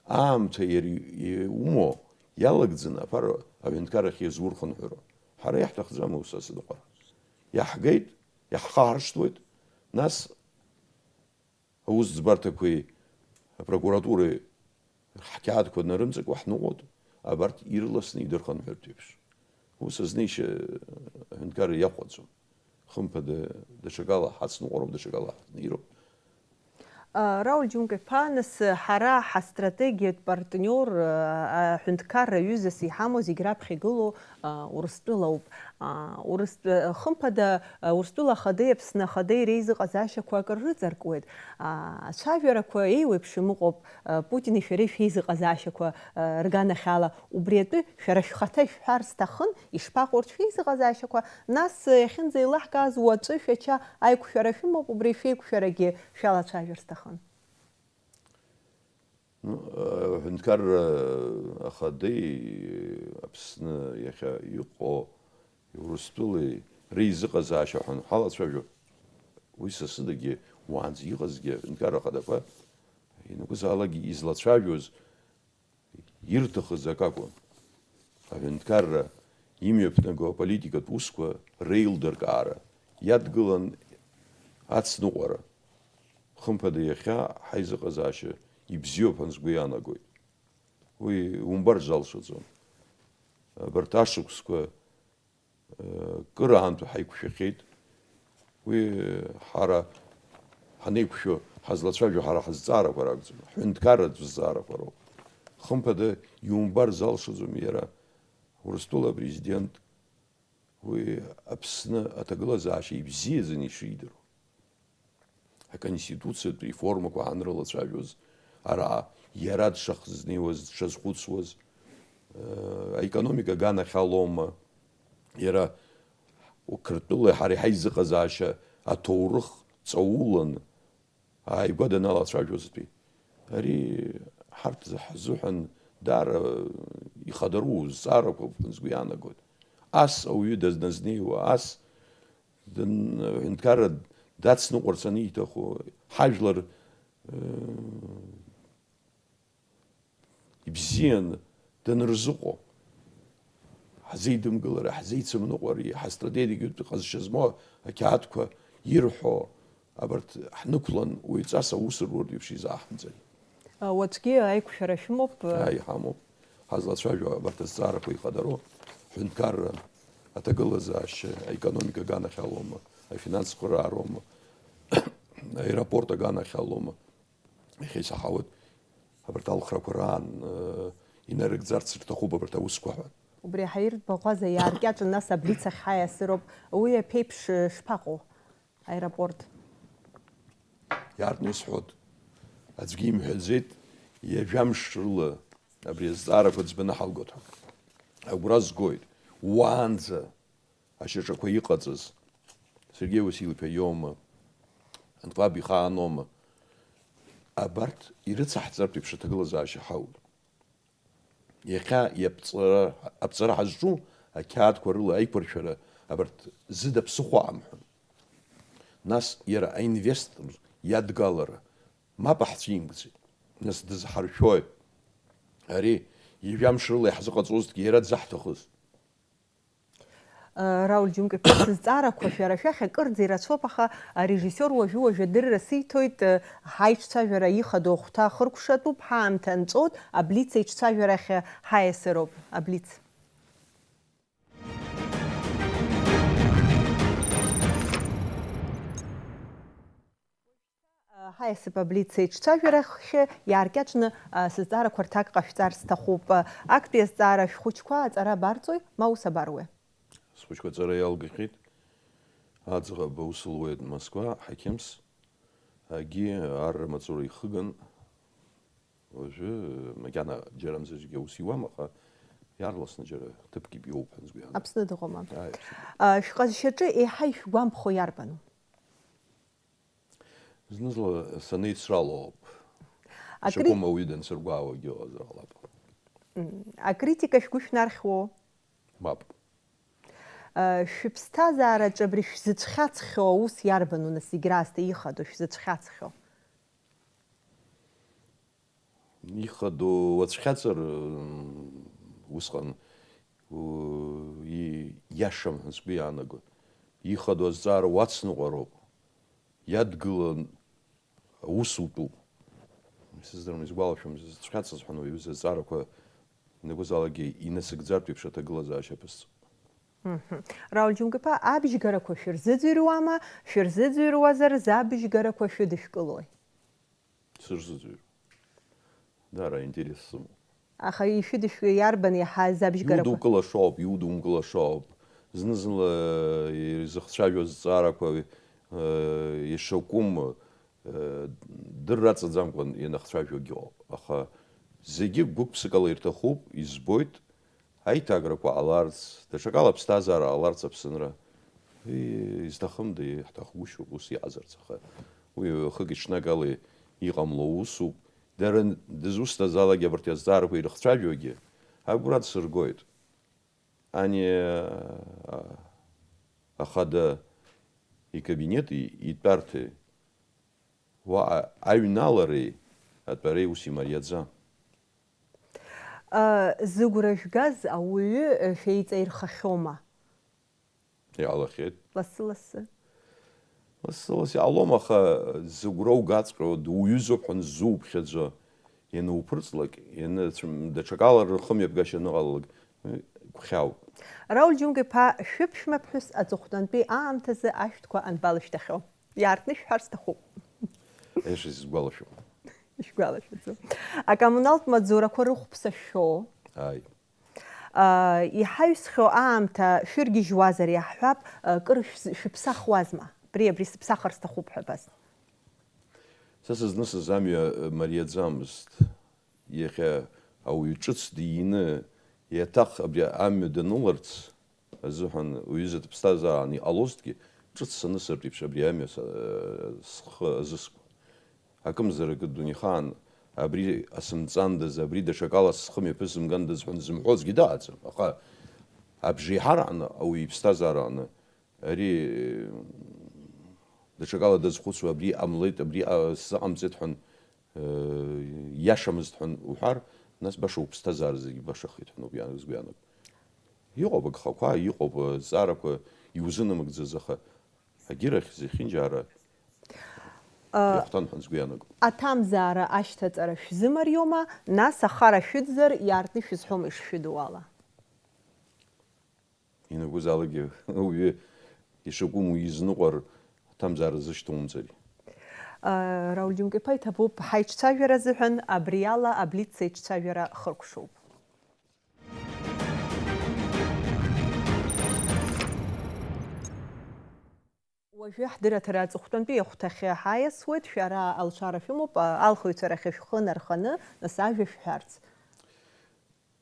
аамҭа иара иумоу иалагӡаны аԥара аҳәынҭқаррахь иазурхынҳәроуп. Ҳара иаҳҭахӡам аус ацныҟәара. Иаҳгеит, иаҳхаҳаршҭуеит, нас аусӡбарҭақәеи апрокуратуреи ҳқьаадқәа нарымҵакуа ҳныҟәоит, абарҭ ирласны идырхынҳәыртә еиԥш. Ус азнеишьа аҳәынҭқарра иахәаӡом. Хымԥада, даҽакала ҳацныҟәароуп, даҽакала ҳазнеироуп. А, Рауль Џьунка-иԥа, нас ҳара ҳастратегиатә партниор, а, аҳәынҭқарра аҩызас иҳамоу зегь раԥхьа игылоу, а, Урыстәылоуп. А, Урыстә-, хымԥада, а, Урыстәыла Ахадеи Аԥсны Ахадеи реизыҟазаашьақәа акыр рыҵаркуеит. А, ацәажәарақәа еиуеиԥшым ыҟоуп, а, Путини шәареи шәеизыҟазаашьақәа, а, рганахьала. Убри атәы шәара шәхаҭа ишәҳәар сҭахын, ишԥаҟоу урҭ шәеизыҟазаашьақәа? Нас, иахьынӡеилаҳкааз уаҵәы шәача аиқәшәара шәымоуп, убри шәеиқәшәарагьы шәалацәажәар сҭахын. Ну, аҳәынҭқарра Ахадеи Аԥсны иахьа иҟоу Урыстәылеи реизыҟазаашьа ҳәа ҳалацәажәо, уи сасыдагьы уаанӡа иҟазгьы аҳәынҭқарра ахадақәа ианакәызаалакгьы излацәажәоз ирҭахыз акакәын. Аҳәынҭқарра имҩаԥнаго аполитикатә усқәа реилдыркаара иадгылан ацныҟәара. Хымԥада, иахьа ҳаизыҟазаашьа ибзиоуп ҳәа сгәы иаанагоит. Уи умбар залшаӡом. Абарҭ ашықәсқәа кыр аамҭа ҳаиқәшәахьеит. Уи ҳара ҳанеиқәшәо, ҳазлацәажәо ҳара ҳазҵаарақәа ракәӡам, ҳҳәынҭқарратә зҵаарақәа роуп. Хымԥада, иумбар залшаӡом иара, Урыстәыла апрезидент, уи Аԥсны аҭагылазаашьа ибзиаӡаны ишидыруа. Аконституциатә реформақәа анрылацәажәоз, ара иара дшахзнеиуаз, дшазхәыцуаз, э, аекономика аганахьалома, иара Қырҭтәылеи ҳареи ҳаизыҟазаашьа аҭоурых ҵаулан ааигәа даналацәажәозтәи. Ари ҳарҭ ҳзыҳәан даара ихадароу зҵаарақәоуп ҳәа сгәы иаанагоит. Ас ауаҩы даназнеиуа, ас дын-, аҳәынҭқарра дацныҟәарц аниҭаху, ҳажәлар, э, ибзианы данырзыҟоу, ҳзеидымгылари, ҳзеицымныҟәари, ҳастратегиатә ҟазшьа змоу ақьаадқәа ирҳәо, абарҭ ҳнықәлан, уаҩҵас аус рур еиԥш изааҳмҵари. Уаҵәгьы аиқәшәара шәымоуп? Ааи, иҳамоуп. Ҳазлацәажәо абарҭ азҵаарақәа ихадароу, ҳҳәынҭқарра, аҭагылазаашьа, аекономика аганахьалома, афинансқәа раарома, аеропорт аганахьалома, иахьа исаҳауеит, абарҭ алхрақәа раан, э, инарыгӡарц рҭахуп абарҭ аусқәа ҳәа. Убри аҳаиртә баӷәаза иааркьаҿын, нас аблиц ахь ҳаиасыроуп. Уи аԥеиԥш, э, шԥаҟоу? Аеропорт. Иаартны исҳәоит. Аӡәгьы имҳәаӡеит, ҩажәа мш рыла абри азҵаарақәа ӡбаны ҳалгоит ҳәа. Агәра згоит. Уаанӡа ашьаҿақәа иҟаҵаз Сергеи Уасил-иԥа иоума, Анқәаб ихааноума, абарҭ ирыцаҳҵартә еиԥш аҭагылазаашьа ҳауп. Иахьа иаԥҵара, аԥҵара ҳазҿу ақьаадқәа рыла аиқәыршәара абарҭ зыда ԥсыхәа амҳәан. Нас иара аинвестор иадгалара мап аҳцәимкӡеит. Нас дызҳаршәои? Ари ҩажәа мшы рыла иаҳзыҟаҵозҭгьы иара дзаҳҭахыз. Рауль Џьумкиԥҳа, сызҵаарақәа шәара шәахь акырӡа ирацәоуп, аха арежиссиор уажәы-уажәы адырра сиҭоит, ҳаиҿцәажәара ихадоу ахәҭа хыркәшатәуп, ҳаамҭа нҵәоит, аблиц еиҿцәажәарахь ҳаиасыроуп. Аблиц. Ҳаиасып аблиц еиҿцәажәарахь иааркьаҿны, а, сызҵаарақәа рҭак ҟашәҵар сҭахуп. Актәи азҵаара шәхәыҷқәа аҵара абарҵои, ма ус абаруеи? Схәыҷқәа аҵара иалгахьеит. Аӡӷаб аус луеит Москва, ҳақьымс. Агьи арра маҵура ихыган. Уажәы, макьана џьарамзаҵәгьы аус иуам, аха иаарласны џьара ҭыԥк ибиоуп ҳәа сгәы иаанагоит. Аԥсны дыҟоума? Ааи, Аԥсны. А, шәҟазшьаҿы еиҳа ишәгәамԥхо иарбану? Зны-зынла санеицралоуп. Акри- Ишакәым ауаҩы дансыргәаауагьы ыҟазар ҟалап. М, акритика шәгәы шәнархьуоу? Мап. Э, шәыԥсҭазаараҿы абри шәзыцәхьаҵхьоу аус иарбану, нас, зегь раасҭа ихадоу шәзыцәхьаҵхьоу? Ихадоу уацәхьаҵыр, м, усҟан, у, и-, иашам ҳәа сгәы иаанагоит. Ихадоу азҵаара уацныҟәароуп. Иадгылан аус утәуп. Исыздырам, исгәалашәом, сызцәхьаҵыз ҳәа уаҩы зызҵаарақәа ианакәызаалакгьы инасыгӡартә еиԥш аҭагылазаашьа ԥысҵәап. Мгм. Рауль Џьумкиԥа, абжьгарақәа шәырзыӡырҩуама, шәырзыӡырҩуазар, забжьгарақәа шәыдышәкылои? Сырзыӡырҩуеит. Даара аинтерес сымоуп. Аха ишәыдышәкы иарбан иаҳаз абжьгарақәа? Иудукылашоуп, иудумкылашоуп. Зны-зынла, э, изыхцәажәо азҵаарақәа, э, ишакәым, э, дырра аҵаӡамкәан ианахцәажәогьы ыҟоуп. Аха зегьы гәык-ԥсыкала ирҭахуп, избоит, аиҭакрақәа ҟаларц, даҽакала аԥсҭазаара ҟаларц Аԥсынра. Уи изҭахымда, иаҳҭахгәышьоуп ус иҟазарц, аха уи хыки ҽнакали иҟамло усуп. Дара н-, дызусҭазаалак абарҭ азҵаарақәа ирыхцәажәогьы агәра дсыргоит. Ани, а, ахада икабинети итәарҭеи уаҟа аҩналареи атәареи ус имариаӡам. А, зыгәра жәгаз ауаҩы, э, шәеиҵаирхахьоума? Иҟалахьеит. Лассы-лассы. Лассы-лассы иҟалом, аха зыгәра угаҵәҟьо, дуаҩызоуп ҳәа ззуԥхьаӡо, иануԥырҵлак, ианыцәым-, даҽакала рхымҩаԥгашьа аныҟалалак, гәхьаауп. Рауль Џьумкиԥа, шәыԥшәмаԥҳәыс аҵыхәтәантәи аамҭазы ашәҭқәа анбалышәҭахьоу? Иаартны шәҳәар сҭахуп. Аиаша исгәалашәом. Ишәгәалашәаӡом. Акоммуналтә маҵзурақәа рыхәԥса шәшәоу? Ааи. А, иҳаҩсхьоу аамҭа шәыргьежьуазар иаҳҳәап, а, кыр шәз-, шәыԥсахуазма? Абри, абри сыԥсахыр сҭахуп ҳәа абас. Са сызнысыз амҩа, э, мариаӡамызт. Иахьа ауаҩы ҿыц дины, иаҭах абри амҩа даныларц азыҳәан уҩыза дыԥсҭазаан иҟалозҭгьы, ҿыц санысыртә еиԥш абри амҩа са-, схы азыскуан. Акымзаракы дунеихаан абри асымҵандаз, абри даҽакала схы мҩаԥысымгандаз ҳәа дзымҳәозгьы дыҟаӡам. Аха абжеиҳарааны ауаҩы иԥсҭазаарааны ари, даҽакала дазхәыцуа, абри ҟамлеит, абри, а, сзыҟамҵеит ҳәа, э, иашамызт ҳәа уҳәар, нас баша уԥсҭазаара зегьы башахеит ҳәа ауп иа-, сгәы иаанагоит. Иҟоуп агхақәа, иҟоуп, э, зҵаарақәа иузынамыгӡаз, аха агьырахь зехьынџьаара А, иахәҭан ҳәа сгәы иаанагоит. Аҭамзаара ашьҭаҵара шәзымариоума, нас ахара шәыӡзар, иаартны шәызҳәома ишшәыду ала? Ианакәызаалакгьы ауаҩы ишакәым уизныҟәар, аҭамзаара зышьҭоумҵари. А, Рауль Џьумкиԥа, иҭабуп, ҳаиҿцәажәара азыҳәан абри ала аблиц еиҿцәажәара хыркәшоуп. Уажәы ҳдырраҭара аҵыхәтәантәи ахәҭахьы ҳаиасуеит, шәара алшара шәымоуп, а, алхыҩцәа рахь шәхы нарханы, нас ажәа шәҳәарц.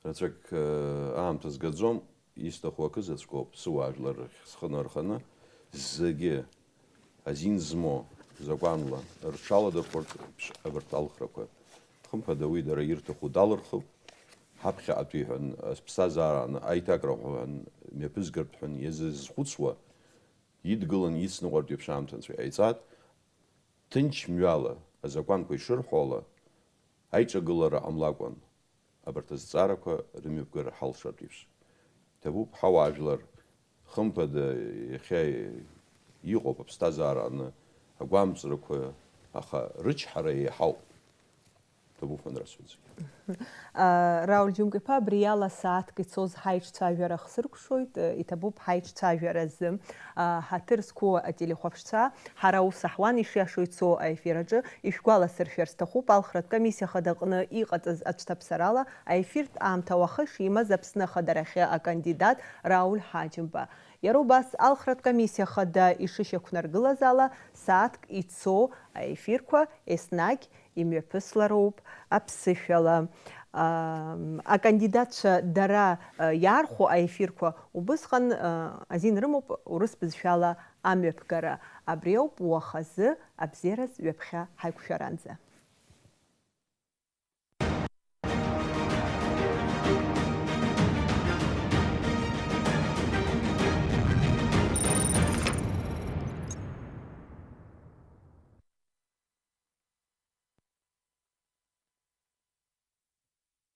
Рацәак, э, аамҭа згаӡом, исҭаху акы заҵәкоуп, сыуаажәлар рахь схы нарханы, зегьы азин змоу закәанла рҽаладырхәыртә еиԥш абарҭ алхрақәа. Хымԥада, уи дара ирҭаху далырхып, ҳаԥхьаҟатәи ҳәан, аԥсҭазаара аҟны аиҭакра ҳәан мҩаԥызгартә ҳәан иазызхәыцуа, идгылан ицныҟәартә еиԥш аамҭа анцәа иҟаиҵат, ҭынч мҩала, азакәанқәа ишырҳәо ала, аиҿагылара ҟамлакәан, абарҭ азҵаарақәа рымҩаԥгара ҳалшартә еиԥш. Иҭабуп, ҳауаажәлар, хымԥада, иахьа иҟоуп аԥсҭазаара аҟны агәамҵрақәа, аха рычҳара еиҳауп. Ҭабуп ҳәа анрасҳәоз. Рауль Џьумкиԥа, абри ала сааҭк ицоз ҳаиҿцәажәара хсыркәшоит, иҭабуп ҳаиҿцәажәара азы. Ҳаҭыр зқәу ателехәаԥшцәа, ҳара аус аҳуан ишиашоу ицо аефир аҿы, ишәгәаласыршәар сҭахуп, алхратә комиссиа хадаҟны иҟаҵаз ацәҭаԥсарала аефиртә аамҭа уаха ишимаз Аԥсны ахадарахьы акандидат Рауль Ҳаџьымба. Иара убас алхратә комиссиа хада ишышьақәнаргылаз ала, сааҭк ицо аефирқәа еснагь имҩаԥыслароуп аԥсышәала. Акандидатцәа дара иаархәо аефирқәа убысҟан азин рымоуп урыс бызшәала амҩаԥгара. Абри ауп уахазы абзиараз ҩаԥхьа ҳаиқәшәаранӡа.